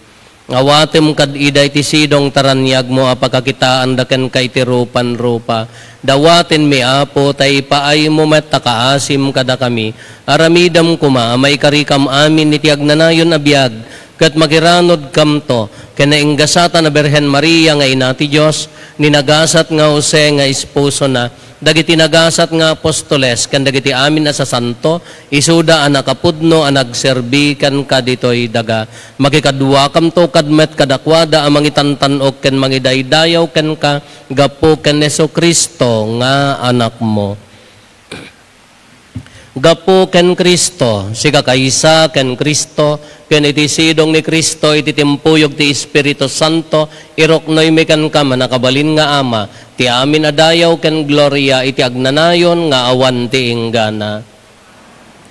Awatem kad ida iti sidong taraniagmo a pakakitaanda kenka iti rupan-rupa. Dawatenmi, Apo, ta ipaaymo met ta kaasim kadakami. Aramidem koma a maikarikam amin iti agnanayon a biag, ket makiranudkamto ken nainggasatan a Birhen Maria nga Ina ti Dios, ni nagasat nga Jose nga esposona, dagiti nagasat nga apostoles, ken dagiti amin a sasanto, isuda a nakapudno a nagserbi kenka ditoy daga. Makikaduakamto kad met kadakuada a mangitantan-ok ken mangidaydayaw kenka gapu ken Jesu-Cristo nga Anakmo. Gapu ken Cristo, sikakaysa ken Cristo, ken iti sidong ni Cristo iti timpuyog ti Espiritu Santo, iruknoymi kenka, mannakabalin nga Ama, ti amin a dayaw ken gloria iti agnanayon nga awan ti inggana.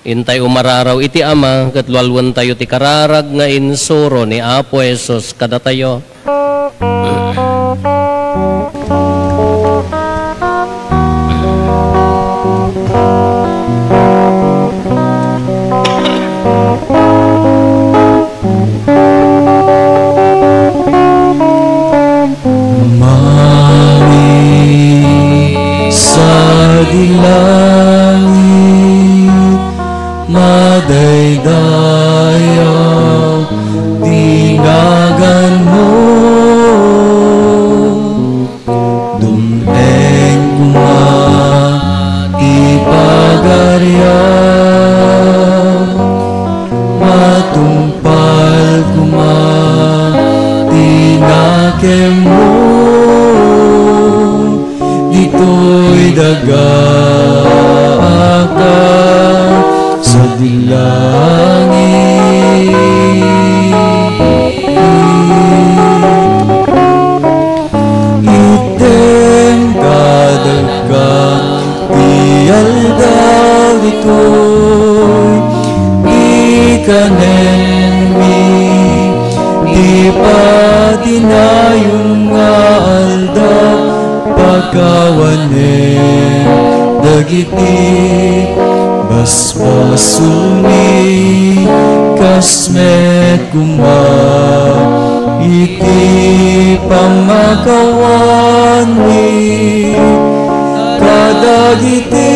Intay umararaw iti Ama, ket lualuentayo ti kararag nga insuro ni Apo Jesus kadatayo. Mangin sadi langit, madaydayaw ti naganmo. Dum-eng koma ti pagariam, matungpal koma ti nakemmo ditoy daga a kas sadi langit. Itdem kadakami ti aldaw ditoy, ikanenmi ti patinayon nga aldaw, pakawanem dagiti basbasolmi, kas met koma iti pammakawanmi kadagiti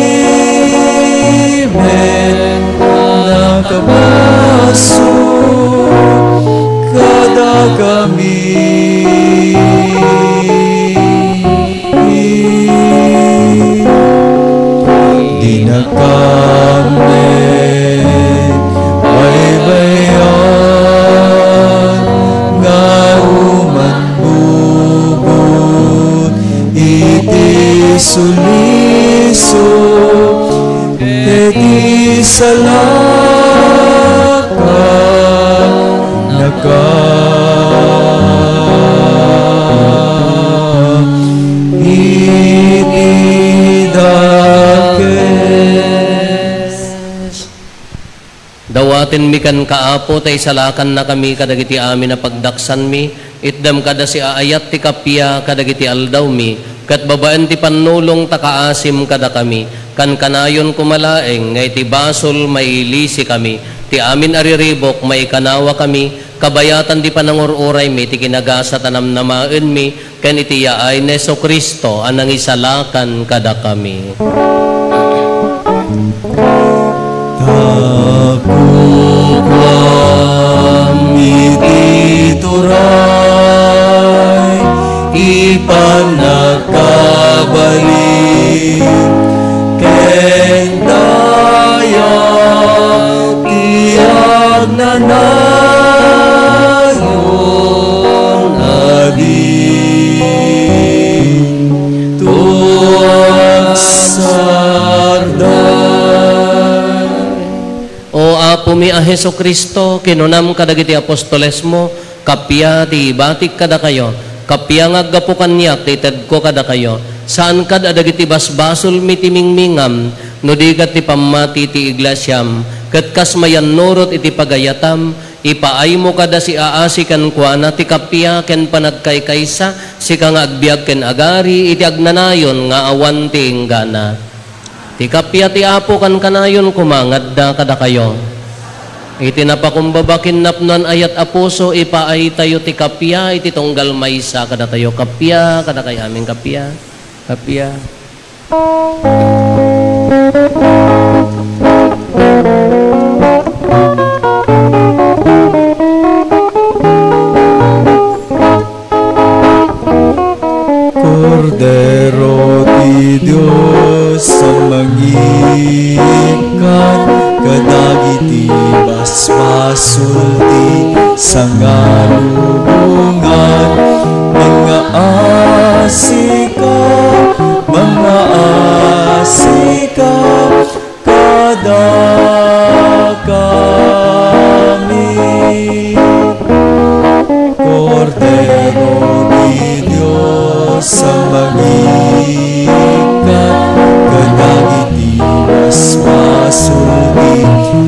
met a nakabasol kadakami. Dinakam met baybay-an nga umanbugot iti sulisog ket isalakannaka iti dakes. Dawatenmi kenka, Apo, ta isalakannakami kadagiti amin a pagdaksanmi. Itdem kada siaayat ti kappia kadagiti aldawmi, ket babaen ti pannulong ta kaasim kadakami. Kankanayon koma laeng nga iti basol mailisikami, ti amin a riribuk maikanawakami, kabayatan ti panangur-uraymi ti kinagasat a namnamaenmi, ken iti yaay ni Jesu-Cristo a nangisalakan kadakami. Tapno kukuam iti turay, ipanakabalin ken dayag ti agnanayon a dinto agsardeng. O Apomi a Jesu-Cristo, kinunam kadagiti apostolesmo, "Kappia ti ibatik kadakayo, kappia nga aggapu kaniak ti itedko kadakayo. Saan kad a dagiti basbasolmi ti mingmingam, no di ket ti pammati ti iglesiam, ket kas mayannurot iti pagayatam, ipaaymo kada siaasi kenkuana ti kappia ken panagkaykaysa, sika nga agbiag ken agari iti agnanayon nga awan ti inggana." Ti kappia ti Apo kankanayon koma nga adda kadakayo. Iti napakumbaba ken napnoan ayat a puso, ipaaytayo ti kappia iti tunggal maysa kadatayo. Kappia, kadakay amin, kappia, kappia. Kordero ti Dios a mangikkat kadagiti basbasol ti sangalubongan, mangaasika, mangaasika kadakami. Kordero ti Dios a mangikkat kadagiti basbasol ti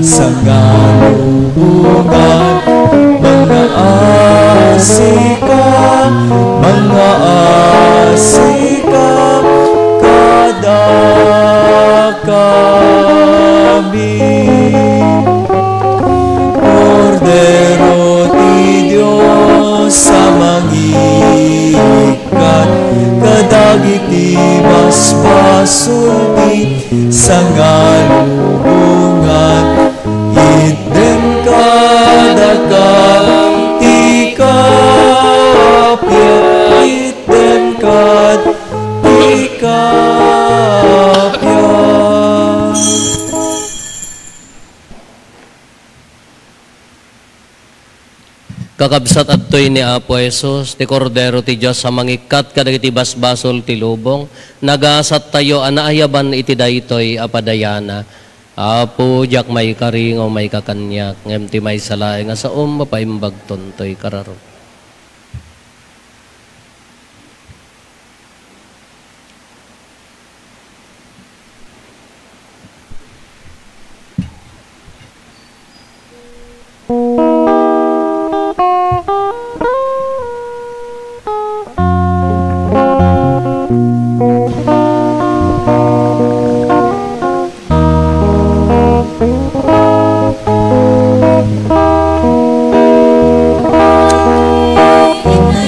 sangalubongan, mangaasika, mangaasika kadakami. Kordero ti Dios a mangikkat kadagiti basbasol ti sangalubongan, itden kadakami ti kappia, itden kadakami ti kappia. Kakabsat, adtoy ni Apo Jesus, ti Kordero ti Dios a mangikkat kadagiti basbasol ti lubong. Nagasattayo a naayaban iti daytoy a padayana. Apo, diak maikari nga umayka kaniak, ngem ti maysa laeng a saom, mapaimbagton toy kararok.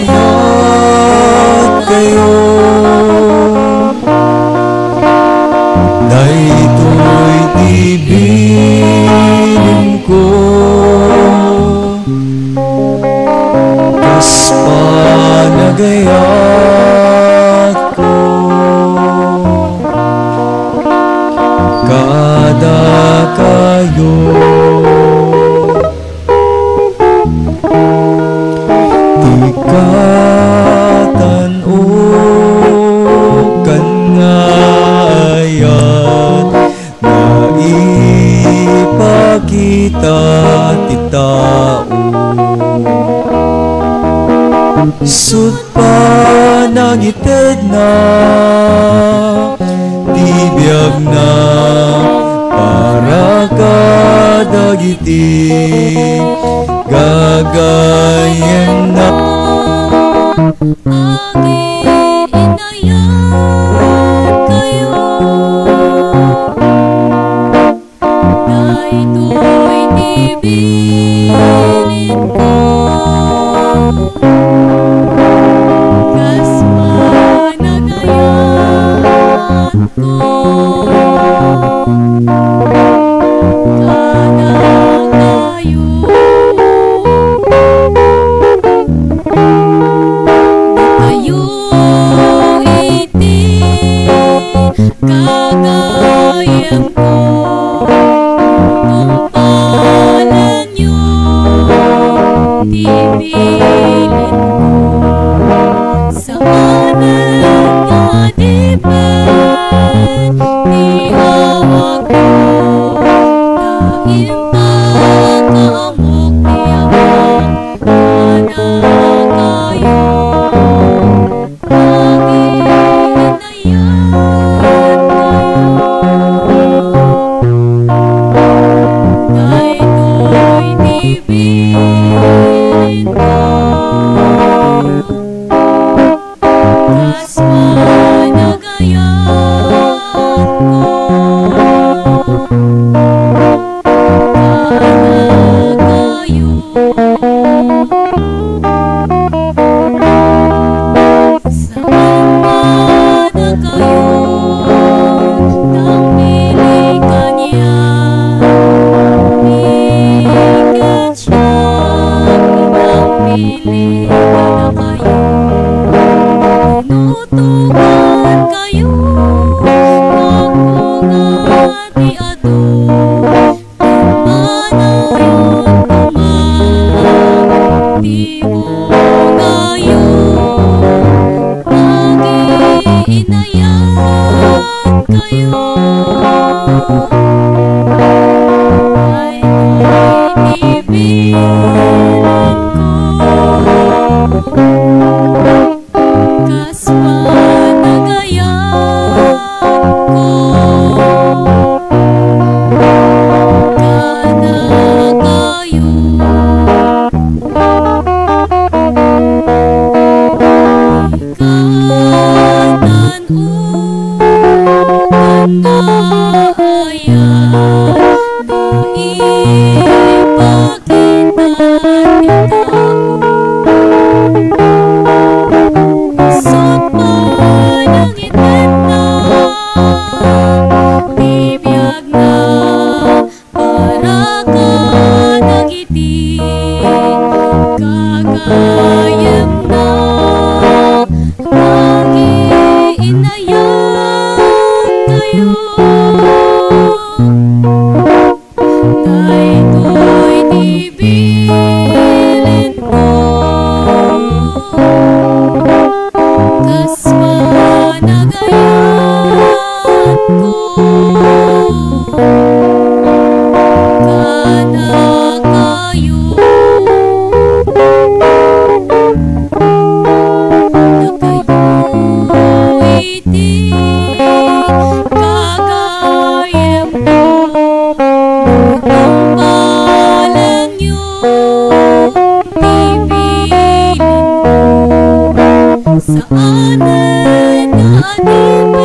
Inayat kayo. Daytoy ti bilinko. Kas panagayatko kadakayo, ti katan-ok nga ayat nga ipakita ti tao. Isut' panangitedna ti biagna para kadagiti gagayyemna. Agiinayat kayo. Daytoy ti bilinko. Kas panagayatko kadakayo. Dakayo iti gagayyemko, tungpalenyo ti bilinko. Saanen nga adipen ti awagko, ta impakaammok ti Ama kadakayo. Agiinayat kayo. Daytoy ti bilinko, kas panagayatko kadakayo. Katan-o, kanaayat nga ipakita ti tao. Sa panangitenna ti biagna, para kadagiti gagayyemna, agiinnayak kayo. Daytoy ti bilinko, kas panagayatko kadakayo. Dakayo iti gagayyemko, tungpalengyo ti bilinko. Saanen nga adipen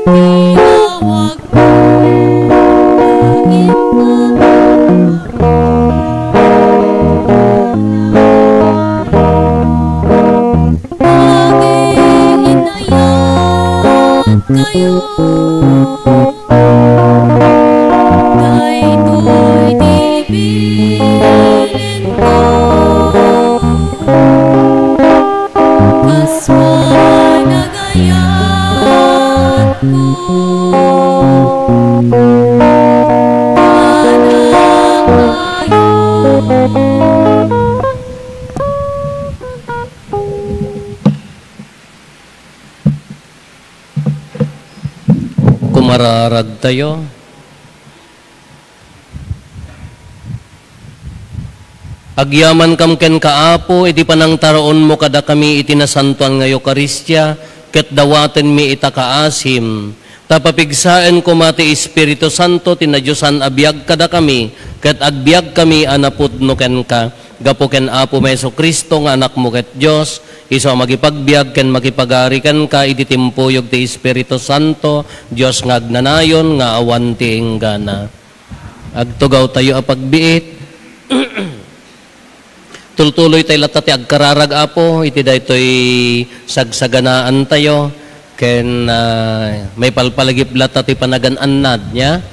ti awagko, laeng nga agiinnayak kayo. Daytoy ti bilinko, kas panagayatko kadakayo. Kumararagtayo. Agyamankam kenka, Apo, iti panangtaraonmo kadakami iti nasantoan nga Eukaristia, ket dawatenmi ita kaasim, ta papigsaen koma ti Espiritu Santo ti nadiosan a biag kadakami, ket agbiagkami a napudno kenka. Gapu ken Apomi Jesu-Cristo nga Anakmo ket Dios, isu a makipagbiag ken makipagari kenka iti timpuyog ti Espiritu Santo, Dios nga agnanayon nga awan ti inggana. Agtugawtayo a pagbiit. Tultuloytayo latta ti agkararag, Apo, iti daytoy sagsaganaantayo, ken, ah, maipalpalagip latta ti panagan-annad, nia?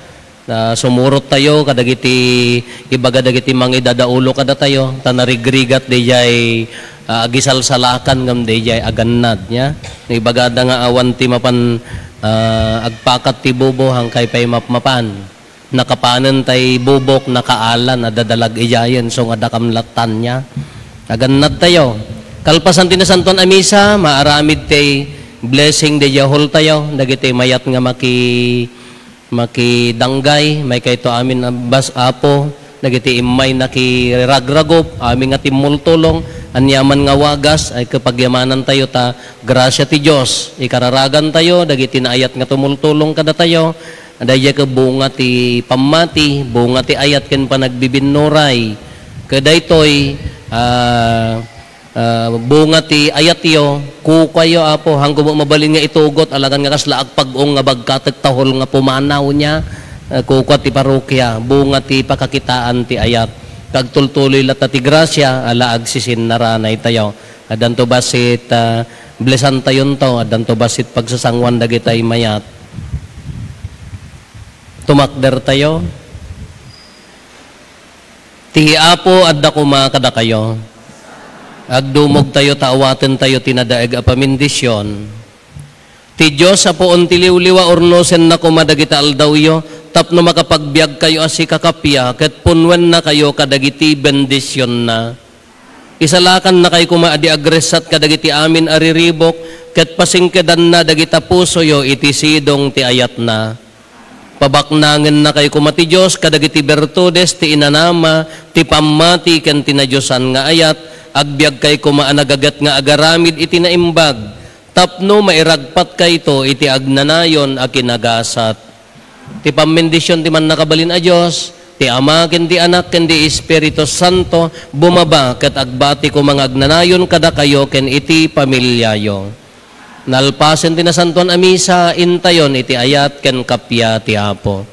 Ah, sumurottayo kadagiti ibaga dagiti mangidadaulo kadatayo, ta narigrigat daydiay, ah, agisalsalakan ngem daydiay agannad, nia? No ibagada nga awan ti mapan, ah, agpakat ti bubo, hankay pay mapmapan. Nakapanen tay bubok, nakaalan, adda dalag idiayen, so nga dakam lattan, nia? Agannadtayo. Kalpasan ti nasantoan a misa, maaramid ti blessing daydiay halltayo, dagiti mayat nga maki- makidanggay, maikayto amin a bas-, Apo, dagiti immay nakiragragup, amin nga timmultulong, aniaman nga wagas, ay kapagyamanantayo ta grasia ti Dios, ikararagantayo, dagiti naayat nga tumultulong kadatayo, daydiay ket bunga ti pammati, bunga ti ayat ken panagbibinnuray. Ket daytoy, ah, Ah, bunga ti ayatyo, kukuayo, Apo, haanko met mabalin nga itugot, alagan nga kasla agpag-ong nga bagkatek tahol nga pumanaw, nia, ah, kukua ti parokia, bunga ti pakakitaan ti ayat. Kagtultuloy latta ti grasia, ala agsisinnaranayo. Addanto bassit, ah, blessantayonto, addanto bassit pagsasanguan dagitay mayat. Tumakdertayo. Ti Apo adda koma kadakayo. Agdumogtayo ta awatentayo ti nadaeg a pamindision. Ti Dios a puon ti liwliwa, urnosenna koma dagiti aldawyo tapno makapagbiagkayo a sikakappia ket punnuennakayo kadagiti bendisionna. Isalakannakayo koma a di agressat kadagiti amin a riribuk ket pasingkedanna dagita pusoyo iti sidong ti ayatna. Pabaknangennakay koma ti Dios kadagiti birtudes ti inanama, ti pammati ken ti nadiosan nga ayat, agbiagkay koma a nagaget nga agaramid iti naimbag, tapno mairagpatkayto iti agnanayon a kinagasat. Ti pammendision ti Mannakabalin a Dios, ti Ama ken ti Anak ken ti Espiritu Santo, bumaba ket agbati koma nga agnanayon kadakayo ken iti pamiliayo. Nalpasen ti Nasantoan a Misa, intayon iti ayat ken kappia ti Apo.